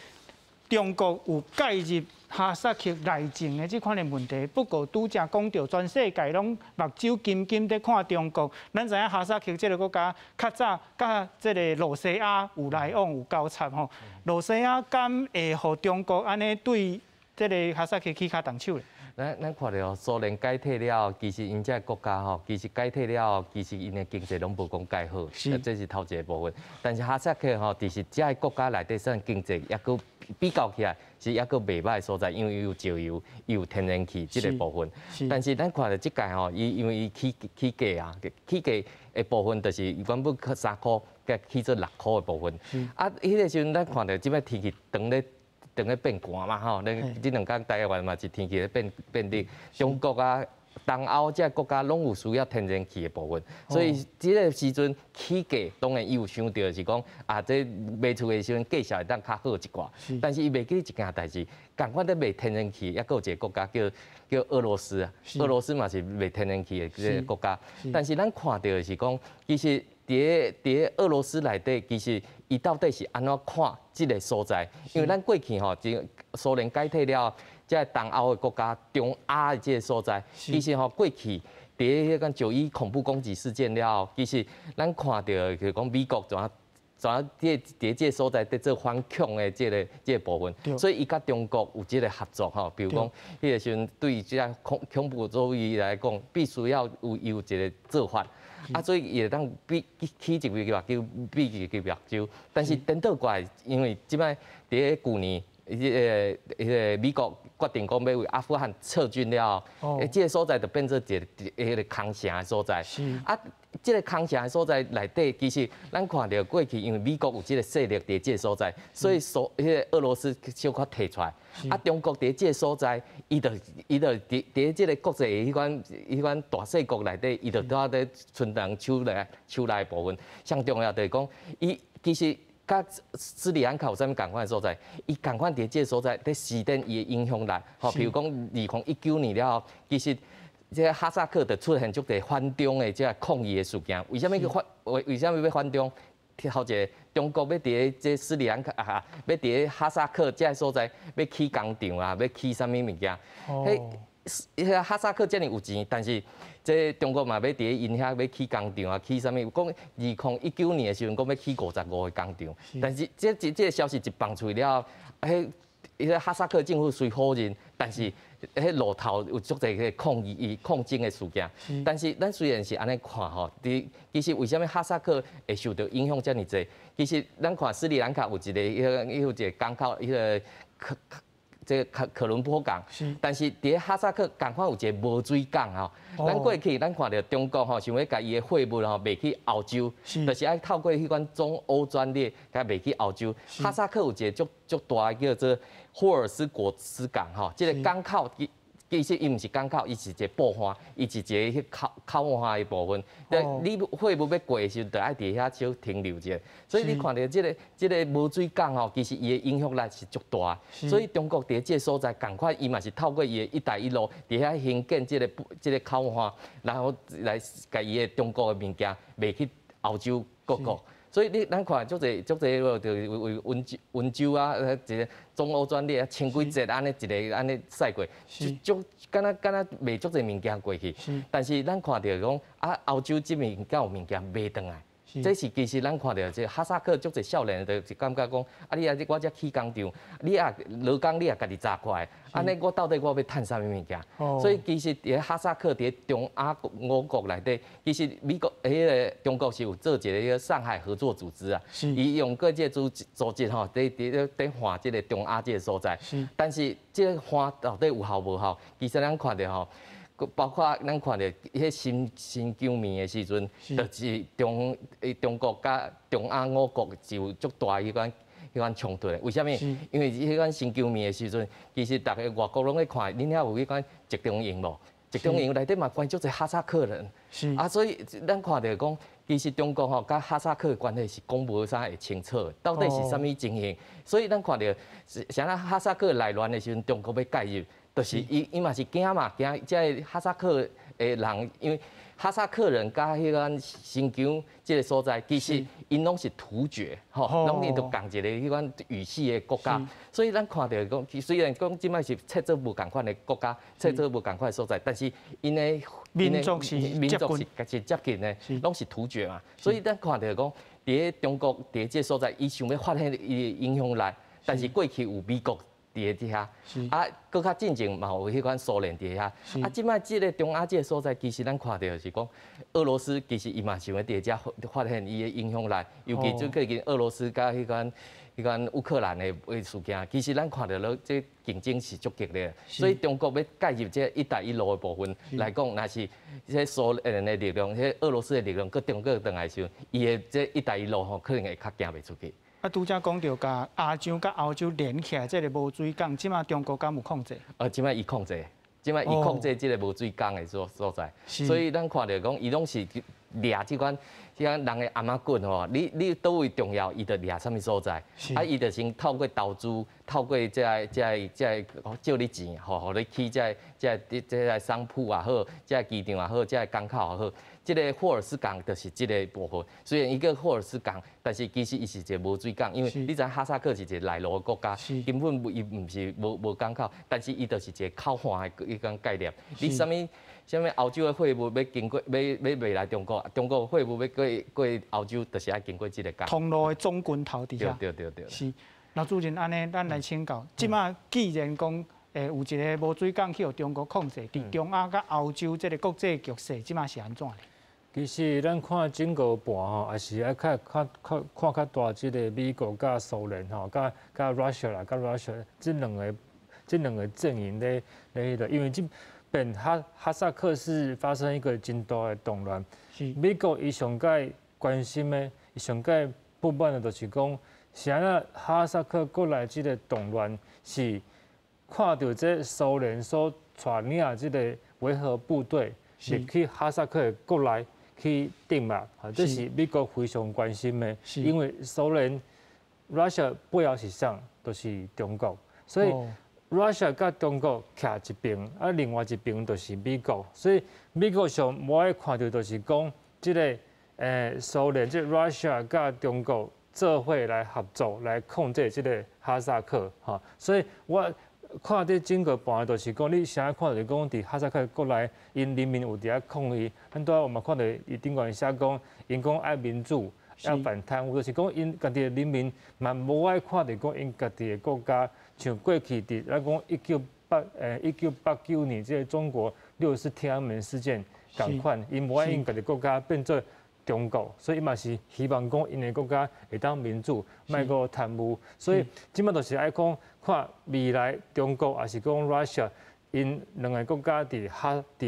中國有介入哈薩克內政的這款的問題，不過拄才講著，全世界攏目睭金金佇看中國。咱知影哈薩克這个國家較早佮這个露西亞有來往有交叉吼，露西亞敢會予中國按呢對這个哈薩克起跤動手咧？咱看著蘇聯解體了後，其實𪜶這个國家吼，其實解體了後，其實𪜶的經濟攏無講蓋好，這是頭一个部分。但是哈薩克吼，其實這个國家內底算經濟猶閣比較起來是猶閣袂䆀所在，因為伊有石油，伊有天然氣這个部分。但是咱看著這屆吼，伊因為伊起價啊，起價的部分就是原本3箍，共起做6箍的部分。啊，彼个時陣咱看著這擺天氣當咧變寒嘛吼，咱這兩工台灣嘛是天氣咧變熱，中國啊、東歐這个國家攏有需要天然氣的部分，所以這个時陣起價，當然伊有想著是講啊，這賣出的時陣價錢會當較好一寡，但是伊袂記一件代誌，仝款咧賣天然氣，猶閣有一个國家叫俄羅斯啊，俄羅斯嘛是賣天然氣的這个國家，但是咱看著的是講，其實佇俄羅斯內底，其實伊到底是按怎看這个所在？因為咱過去吼，這蘇聯解體了，這个東歐的國家、中亞的這个所在，其實吼過去佇彼個9·11恐怖攻擊事件了後，其實咱看著就是講美國怎佇這个所在佇做反恐的這个部分，所以伊佮中國有這个合作吼，比如講，彼个時陣對這个恐怖主義來講，必須要有一个做法。啊，所以伊會當比起一個目睭，閉一个目睭。但是顛倒過來，因為這擺佇咧舊年，彼个美國決定講欲為阿富汗撤軍了後，這个所在就變做一个彼个空城的所在。啊，這个空城的所在內底，其實咱看著過去，因為美國有這个勢力佇這个所在，所以彼个俄羅斯小可退出來。啊，中國佇這个所在，伊就佇這个國際的彼款大細國內底，伊就拄仔咧伸人手內的部分。上重要就是講，伊其實佮斯里蘭卡有啥物仝款的所在？伊仝款佇這个所在，佇施展伊的影響力。吼，比如講2019年了後，其實這个哈薩克就出現足濟反中的這个抗議的事件。為啥物去反？為啥物欲反中？頭一个，中國欲佇這斯里蘭卡啊，欲佇哈薩克這个所在欲起工廠啊，欲起啥物物件？彼彼个哈薩克遮爾有錢，但是這中國嘛欲佇𪜶遐欲起工廠啊，起啥物？講2019年的時陣，講欲起55個工廠，但是這個消息一放出去了後，彼個哈薩克政府雖否認，但是彼路頭有足濟個抗議、抗爭的事件。但是咱雖然是按呢看吼，佇其實為啥物哈薩克會受著影響遮爾濟？其實咱看斯里蘭卡有一個，彼個有一個港口，彼個這個可倫坡港。但是佇咧哈薩克仝款有一个無水港吼。咱過去咱看著中國吼，想欲共伊的貨物吼賣去歐洲，就是愛透過彼款中歐專列，共賣去歐洲。哈薩克有一个足足大的叫做霍爾斯果斯港吼，這个港口其實伊毋是港口，伊是一个布岸，伊是一个彼口岸的部分。你貨物欲過的時陣，就愛佇遐小停留者。所以你看著這个無水港吼，其實伊的影響力是足大。所以中國佇這个所在，仝款伊嘛是透過伊的“一帶一路”佇遐興建這个口岸，然後來共伊的中國的物件賣去歐洲各國。所以你咱看足濟足濟個，就為溫州啊，一个中歐專列啊，千幾節按呢一个按呢駛過，足敢若敢若賣足濟物件過去。但是咱看著講啊，歐洲這面敢有物件賣轉來？這是其實咱看著這哈薩克足濟少年就是感覺講，啊你啊我遮起工廠，你啊勞工你也家己紮過來，按呢我到底我欲趁啥物物件？所以其實佇哈薩克佇中亞五國內底，其實美國彼个中國是有做一个上海合作組織啊，伊用過這個組織吼，佇換這个中亞這个所在。但是這个換到底有效無效？其實咱看著吼，包括咱看著彼新疆棉的時陣，就是中國佮中亞五國是有足大彼款衝突的。為啥物？因為彼款新疆棉的時陣，其實逐个外國攏咧看，恁遐有彼款集中營無？集中營內底嘛關足濟哈薩克人。啊，所以咱看著講，其實中國吼佮哈薩克的關係是講無啥會清楚，到底是啥物情形？所以咱看著，啥咱哈薩克內亂的時陣，中國欲介入。就是伊嘛是驚嘛，驚這个哈薩克的人，因為哈薩克人佮彼款新疆這个所在，其實𪜶攏是突厥，吼，攏𪜶都仝一个彼款語系的國家，所以咱看著講，雖然講這擺是切做無仝款的國家，切做無仝款的所在，但是𪜶的民族是民族是接近的，攏是突厥嘛，所以咱看著講，佇咧中國佇這个所在，伊想欲發揮伊的影響力，但是過去有美國佇咧遐，啊，閣較進前嘛有彼款蘇聯佇遐，啊，這擺這个中亞這个所在，其實咱看著是講，俄羅斯其實伊嘛想欲佇遮發現伊的影響力，尤其最近俄羅斯佮彼款烏克蘭的事件，其實咱看著囉這競爭是足激烈，所以中國欲介入這“一帶一路”的部分來講，若是這蘇聯的力量、這俄羅斯的力量閣中國轉來時陣，伊的這“一帶一路”吼可能會較行袂出去。啊，拄才講著共亞洲佮歐洲連起來，這个無水港，這擺中國敢有控制？這擺伊控制，這擺伊控制這个無水港的所在，所以咱看著講，伊攏是掠這款這款人的頷仔骨吼，你佗位重要，伊就掠啥物所在，啊，伊就先透過投資，透過這个借你錢，吼，予你起這個商鋪也好，這个機場也好，這个港口也好。這个霍爾斯港就是這个部分。雖然伊叫霍爾斯港，但是其實伊是一个無水港，因為你知哈薩克是一个內陸的國家，根本伊毋是無港口，但是伊就是一个口岸的彼種概念。你啥物啥物歐洲的貨物欲經過，欲賣來中國，中國貨物欲過歐洲，就是愛經過這个港。通路的總關頭佇遐。對對對對。是，老主任按呢，咱來請教，這擺既然講，有一个無水港去予中國控制，佇中亞佮歐洲這个國際局勢，這擺是按怎咧？其實咱看整個盤吼，也是愛較較較看較大，這个美國佮蘇聯吼，佮 Russia 啦，佮 Russia 這兩個陣營咧彼個，因為這邊哈薩克是發生一個真大的動亂，美國伊上蓋關心的，伊上蓋不滿的，就是講，是按怎哈薩克國內這个動亂是看著這蘇聯所帶領這个維和部隊入去哈薩克的國內去鎮壓，這是美國非常關心的，因為蘇聯 Russia 背後是啥？就是中國，所以 Russia 佮中國徛一邊，啊，另外一邊就是美國，所以美國上無愛看著就是講這个蘇聯這 Russia 佮中國做伙來合作來控制這个哈薩克，吼，所以我看這整個盤就是講，你啥看著講佇哈薩克國內，𪜶人民有佇遐抗議，咱拄仔我嘛看著伊頂懸寫講，𪜶講愛民主，愛反貪污，就是講𪜶家己的人民嘛無愛看著講𪜶家己的國家，像過去佇咱講1989年這个中國六四天安門事件仝款，𪜶無愛𪜶家己國家變做中國，所以伊嘛是希望講𪜶的國家會當民主，莫閣貪污。所以這擺就是愛講看未來中國抑是講 Russia，𪜶兩个國家佇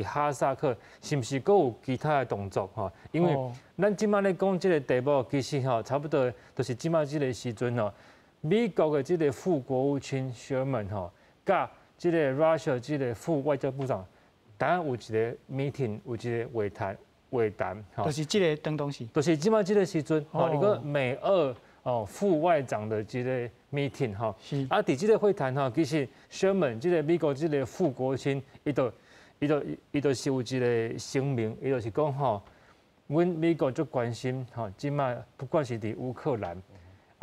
哈薩克是毋是閣有其他的動作吼？因為咱這擺咧講這個題目，其實吼差不多就是這擺這個時陣吼，美國的這個副國務卿 Sherman 吼，佮這個 Russia 這個副外交部長，當然有一個 meeting，有一個會談，就是這個當當時，就是這擺這個時陣，吼，一個美俄哦副外長的這個 meeting 吼，啊，佇這個會談吼，其實 Sherman 這個美國這個副國務卿，伊就是有一個聲明，伊就是講吼，阮美國足關心吼，這擺不管是佇烏克蘭，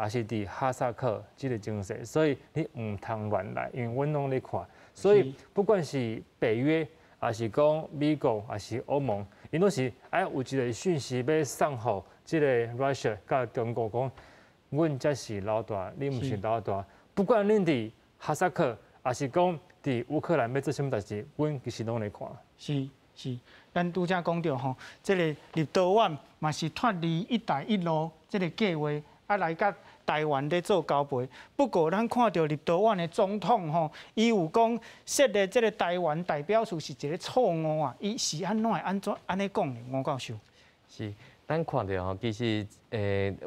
抑是佇哈薩克這個情勢，所以你毋通亂來，因為阮攏咧看，所以不管是北約，抑是講美國，抑是歐盟，𪜶攏是愛有一個訊息欲送予這個 Russia 佮中國講，阮才是老大，你毋是老大。不管恁佇哈薩克，抑是講佇烏克蘭欲做啥物代誌，阮其實攏咧看。是是，咱拄才講著吼，這个立陶宛嘛是脫離“一帶一路”這个計劃，啊來佮台灣咧做交陪。不過，咱看著立陶宛的總統吼，伊有講設立這个台灣代表處是一个錯誤啊！伊是按怎會按怎按呢講呢？吳教授。是，咱看著吼，其實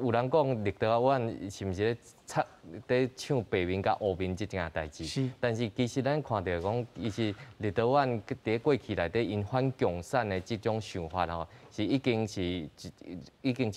有人講立陶宛是毋是咧插咧搶白面佮烏面這件代誌？但是其實咱看著講，其實立陶宛佇過去內底，𪜶反共產的這種想法吼，是已經是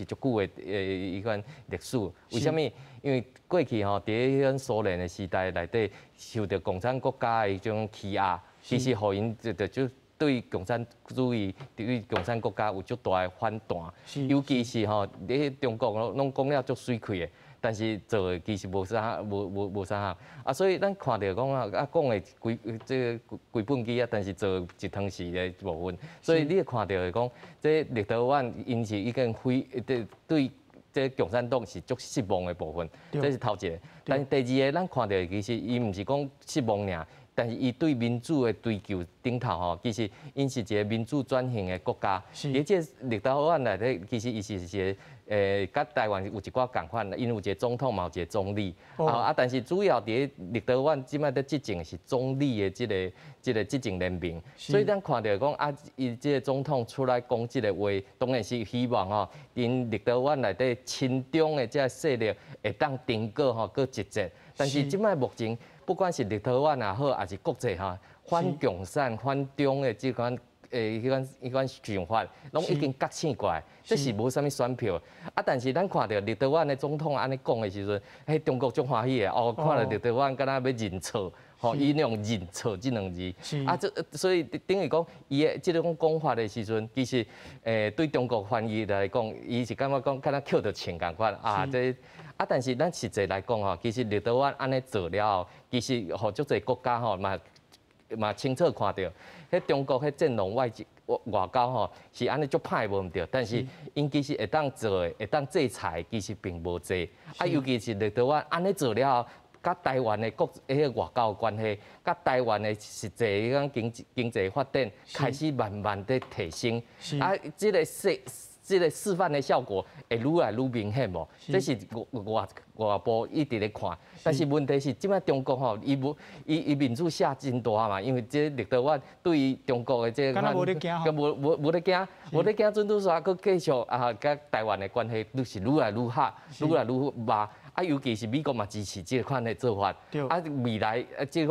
足久的彼款歷史。為啥物？因為過去吼，佇彼種蘇聯的時代內底，受著共產國家的這種欺壓，其實予𪜶就對共產主義、對共產國家有足大的反彈。尤其是吼，你中國攏講了足媠氣的，但是做的其實無啥、無啥項。啊，所以咱看著講啊，講的規這个規本機啊，但是做一湯匙的部分。所以你會看著講，這立陶宛𪜶是已經非對對這共產黨是足失望的部分，這是頭一个。但是第二个，咱看著其實伊毋是講失望爾。但是伊對民主的追求頂頭吼，其實𪜶是一个民主轉型的國家。佇這立陶宛內底，其實伊是一个佮台灣有一寡仝款，𪜶有一个總統嘛，有一个總理。啊，但是主要佇立陶宛這擺佇執政的是總理的這个執政聯盟。所以咱看著講啊，伊這个總統出來講這个話，當然是希望吼，𪜶立陶宛內底親中的這个勢力會當頂過吼，閣集結。但是這擺目前，不管是立陶宛也好，抑是國際吼，反共產、反中的這款彼款想法，攏已經覺醒過來，這是無啥物選票。啊，但是咱看著立陶宛的總統按呢講的時陣，彼中國足歡喜的哦，看著立陶宛敢若欲認錯，吼，伊用認錯這兩字。啊，這所以等於講，伊的這種講法的時陣，其實對中國翻譯來講，伊是感覺講敢若抾著槍仝款啊，這。啊，但是咱實際來講吼，其實立陶宛按呢做了後，其實予足濟國家吼嘛清楚看著，彼中國彼戰狼外交吼是按呢足歹無毋對，但是𪜶其實會當做的、會當制裁，其實並無濟。啊，尤其是立陶宛按呢做了後，佮台灣的國彼个外交關係，佮台灣的實際彼種經濟發展開始慢慢佇提升。啊，這个示範的效果會愈來愈明顯無？這是外部一直咧看，但是問題是，這擺中國吼，伊無伊伊面子卸真大嘛，因為這立陶宛對於中國的這个，無咧驚，無咧驚，無咧驚，準拄煞閣繼續啊，佮台灣的關係愈是愈來愈好，愈來愈密。啊，尤其是美國嘛支持這款的做法。啊，未來啊，這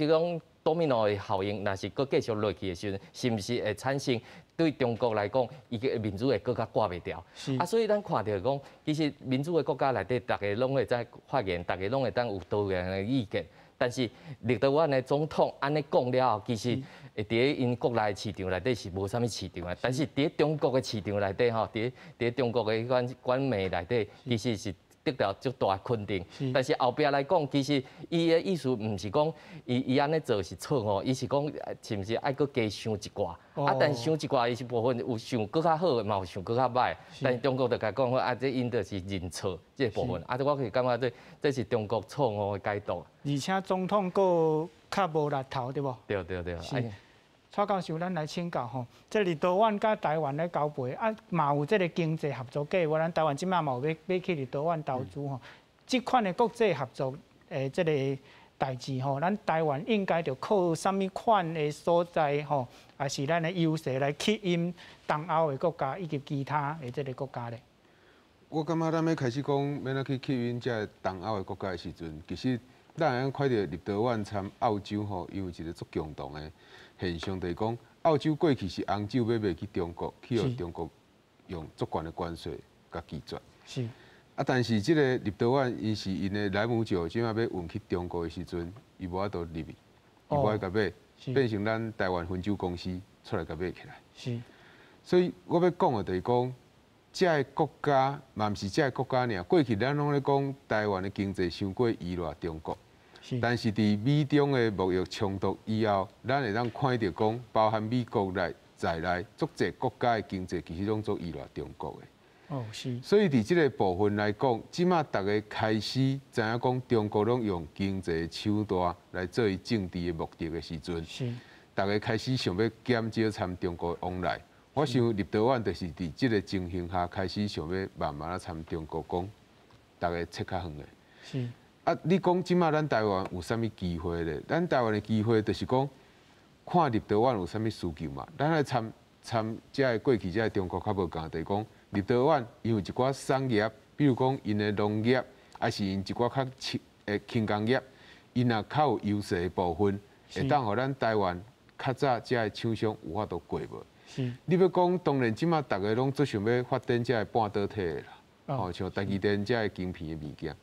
種多米諾的效應，若是閣繼續落去的時陣，是毋是會產生對中國來講，伊个面子會閣較掛袂牢？啊，所以咱看著講，其實民主的國家內底，逐个攏會使發言，逐个攏會當有多元的意見。但是立陶宛的總統按呢講了後，其實佇咧𪜶國內市場內底是無啥物市場的，但是佇咧中國的市場內底吼，佇咧中國的彼款官媒內底，其實是得到足大的肯定。但是後壁來講，其實伊的意思毋是講伊按呢做是錯誤，伊是講是毋是愛閣加想一寡。啊，但是想一寡，伊是部分有想閣較好的，嘛有想閣較歹。但是中國就共講啊，這𪜶就是認錯這个部分。啊，這我是感覺這是中國錯誤的解讀。而且總統閣較無力頭，對無？對對對。是。蔡教授，咱來請教吼，這立陶宛佮台灣咧交陪，啊，嘛有這个經濟合作計劃，咱台灣這擺嘛有欲欲去立陶宛投資吼，這款的國際合作的這个代誌吼，咱台灣應該著靠啥物款的所在吼，抑是咱的優勢來吸引東歐的國家以及其他的這个國家咧？我感覺咱欲開始講欲按怎去吸引這个東歐的國家的時陣，其實咱會當看著立陶宛參澳洲吼，伊有一个足共同的現象，就是講澳洲過去是紅酒欲賣去中國，去予中國用足懸的關稅共拒絕。啊，但是這个立陶宛，伊是𪜶的萊姆酒，這擺欲運去中國的時陣，伊無法度入去，伊無愛共買，變成咱台灣汾酒公司出來共買起來。所以我欲講的就是講，這个國家嘛毋是這个國家爾，過去咱攏咧講台灣的經濟傷過依賴中國，但是佇美中的貿易衝突以後，咱會當看著講，包含美國內在內，足濟國家的經濟其實攏足依賴中國的。所以佇這个部分來講，這擺逐家開始知影講中國攏用經濟手段來做伊政治的目的的時陣，逐家開始想欲減少參中國的往來。我想立陶宛就是佇這个情形下開始想欲慢慢仔參中國講，逐家切較遠的。啊，你講這擺咱台灣有啥物機會咧？咱台灣的機會就是講，看立陶宛有啥物需求嘛。咱來參參這个過去這个中國較無仝，就是講立陶宛伊有一寡產業，比如講𪜶的農業，抑是𪜶一寡較輕的輕工業，𪜶若較有優勢的部分，會當予咱台灣較早這个廠商有法度過無？你欲講，當然這擺逐家攏足想欲發展這个半導體的啦，吼，像台積電這个晶片的物件。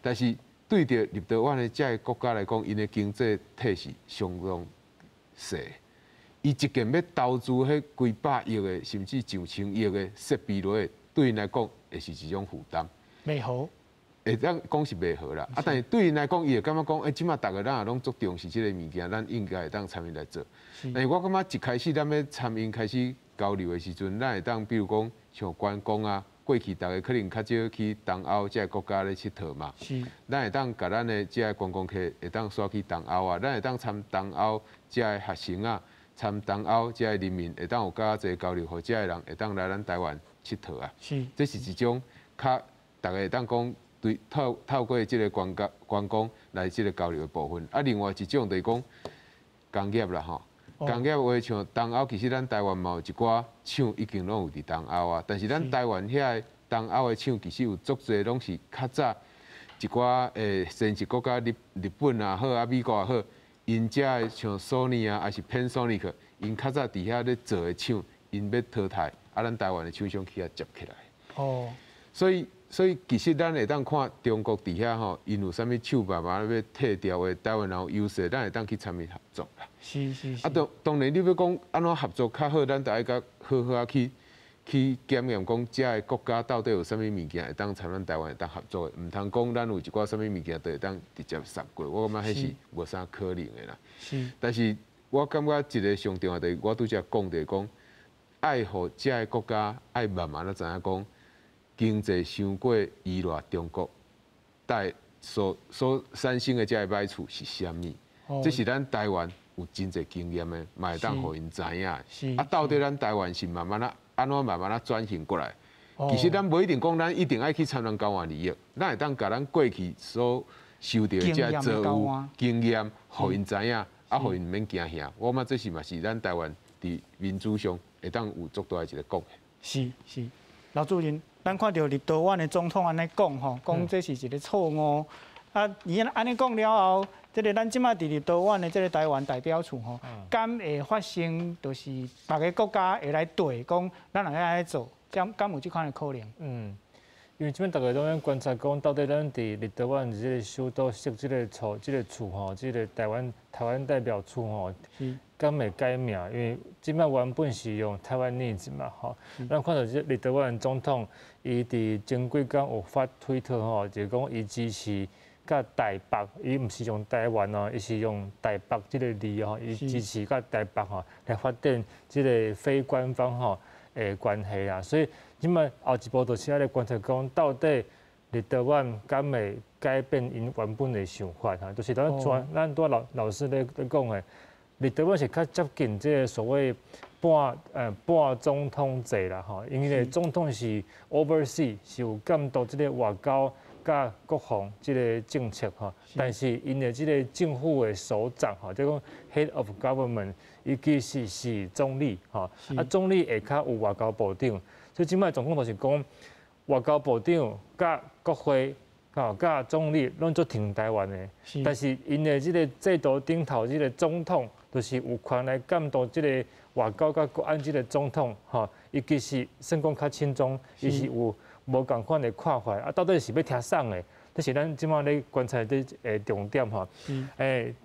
但是對著立陶宛的這个國家來講，𪜶的經濟體是相當細，伊一件欲投資彼幾百億的，甚至上千億的設備落去，對𪜶來講會是一種負擔。袂好。會當講是袂好啦，啊，但是對𪜶來講，伊會感覺講，欸，這擺逐家咱也攏足重視這个物件，咱應該會當參與來做。但是我感覺一開始咱欲參𪜶開始交流的時陣，咱會當比如講像觀光啊，過去逐家可能較少去東歐這个國家咧𨑨迌嘛，咱會當共咱的這个觀光客會當徙去東歐啊，咱會當參東歐這个學生啊，參東歐這个人民會當有較濟交流，予這个人會當來咱台灣𨑨迌啊。這是一種較逐家會當講對透透過這个觀光觀光來這个交流的部分。啊，另外一種就是講工業啦吼。工業話像東歐，其實咱台灣嘛有一寡廠已經攏有佇東歐啊，但是咱台灣遐个東歐的廠其實有足濟攏是較早一寡先進國家日日本也好啊，美國也好，𪜶遮的像索尼啊，抑是 Panasonic，𪜶較早佇遐咧做的廠，𪜶欲淘汰，啊，咱台灣的廠商去遐接起來。所以其實咱會當看中國佇遐吼，𪜶有啥物手辦法欲替掉的，台灣人有優勢，咱會當去參與合作啦。啊，當當然你欲講按怎合作較好，咱就愛共好好仔去去檢驗講，遮个國家到底有啥物物件會當參咱台灣會當合作的，毋通講咱有一寡啥物物件就會當直接送過，我感覺彼是無啥可能的啦。但是我感覺一个上重要就是我拄才講就是講，愛予遮个國家愛慢慢仔知影講，經濟傷過依賴中國，帶所所產生的這个歹處是啥物？這是咱台灣有真濟經驗的，嘛會當予𪜶知影。啊，到底咱台灣是慢慢仔按怎慢慢仔轉型過來？其實咱無一定講，咱一定愛去參人交換利益，咱會當共咱過去所受著的這个錯誤經驗，予𪜶知影，啊，予𪜶毋免驚嚇。我感覺這是嘛是咱台灣佇民主上會當有足大的一個貢獻。是是，劉主任。咱看著立陶宛的總統按呢講吼，講這是一个錯誤。啊，伊按呢講了後，這个咱這擺佇立陶宛的這个台灣代表處吼，敢會發生就是別个國家會來對講，咱若欲按呢做，敢敢有這款的可能？嗯，因為這擺逐家攏咧觀察講，到底咱佇立陶宛這个首都設這个處、這个處吼，這个台灣台灣代表處吼，敢會改名？因為這擺原本是用 Taiwanese 嘛，吼。咱看著這立陶宛總統，伊佇前幾工有發推特吼，就講伊支持佮台北，伊毋是用台灣哦，伊是用台北這个字吼，伊支持佮台北吼來發展這个非官方吼的關係啊。所以這擺後一步就是愛來觀察講，到底立陶宛敢會改變𪜶原本的想法吼，就是咱咱拄仔老老師咧咧講的。立陶宛是較接近這个所謂半總統制啦吼，因為總統是 oversee 是有監督這个外交佮國防這个政策吼，但是𪜶的這个政府的首長吼，就講 head of government，伊其實是總理吼，啊總理下跤有外交部長，所以這擺狀況就是講外交部長佮國會吼佮總理攏足挺台灣的，但是𪜶的這个制度頂頭這个總統，就是有權來監督這个外交佮國安這个總統吼，伊其實算講較親中，伊是有無仝款的看法，啊，到底是欲聽啥的？這是咱這擺咧觀察的重點吼。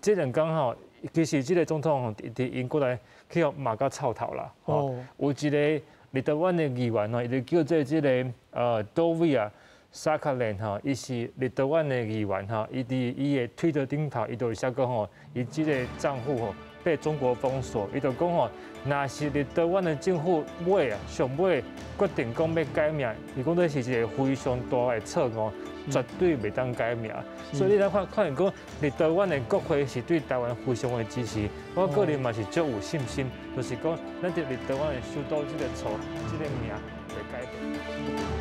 這兩工吼，其實這个總統吼，佇英國來去予罵甲臭頭啦。哦，有一个立陶宛的議員吼，伊就叫做這个多維亞薩卡連吼，伊是立陶宛的議員吼，伊佇伊的推特頂頭，伊就寫講吼，伊這个帳戶吼被中國封鎖，伊就講吼，若是立陶宛的政府尾啊上尾決定講欲改名，伊講這是一个非常大的錯誤，絕對袂當改名。所以你來看，看見講立陶宛的國會是對台灣非常的支持，我個人嘛是足有信心，就是講咱佇立陶宛的首都這个錯，這个名會改變。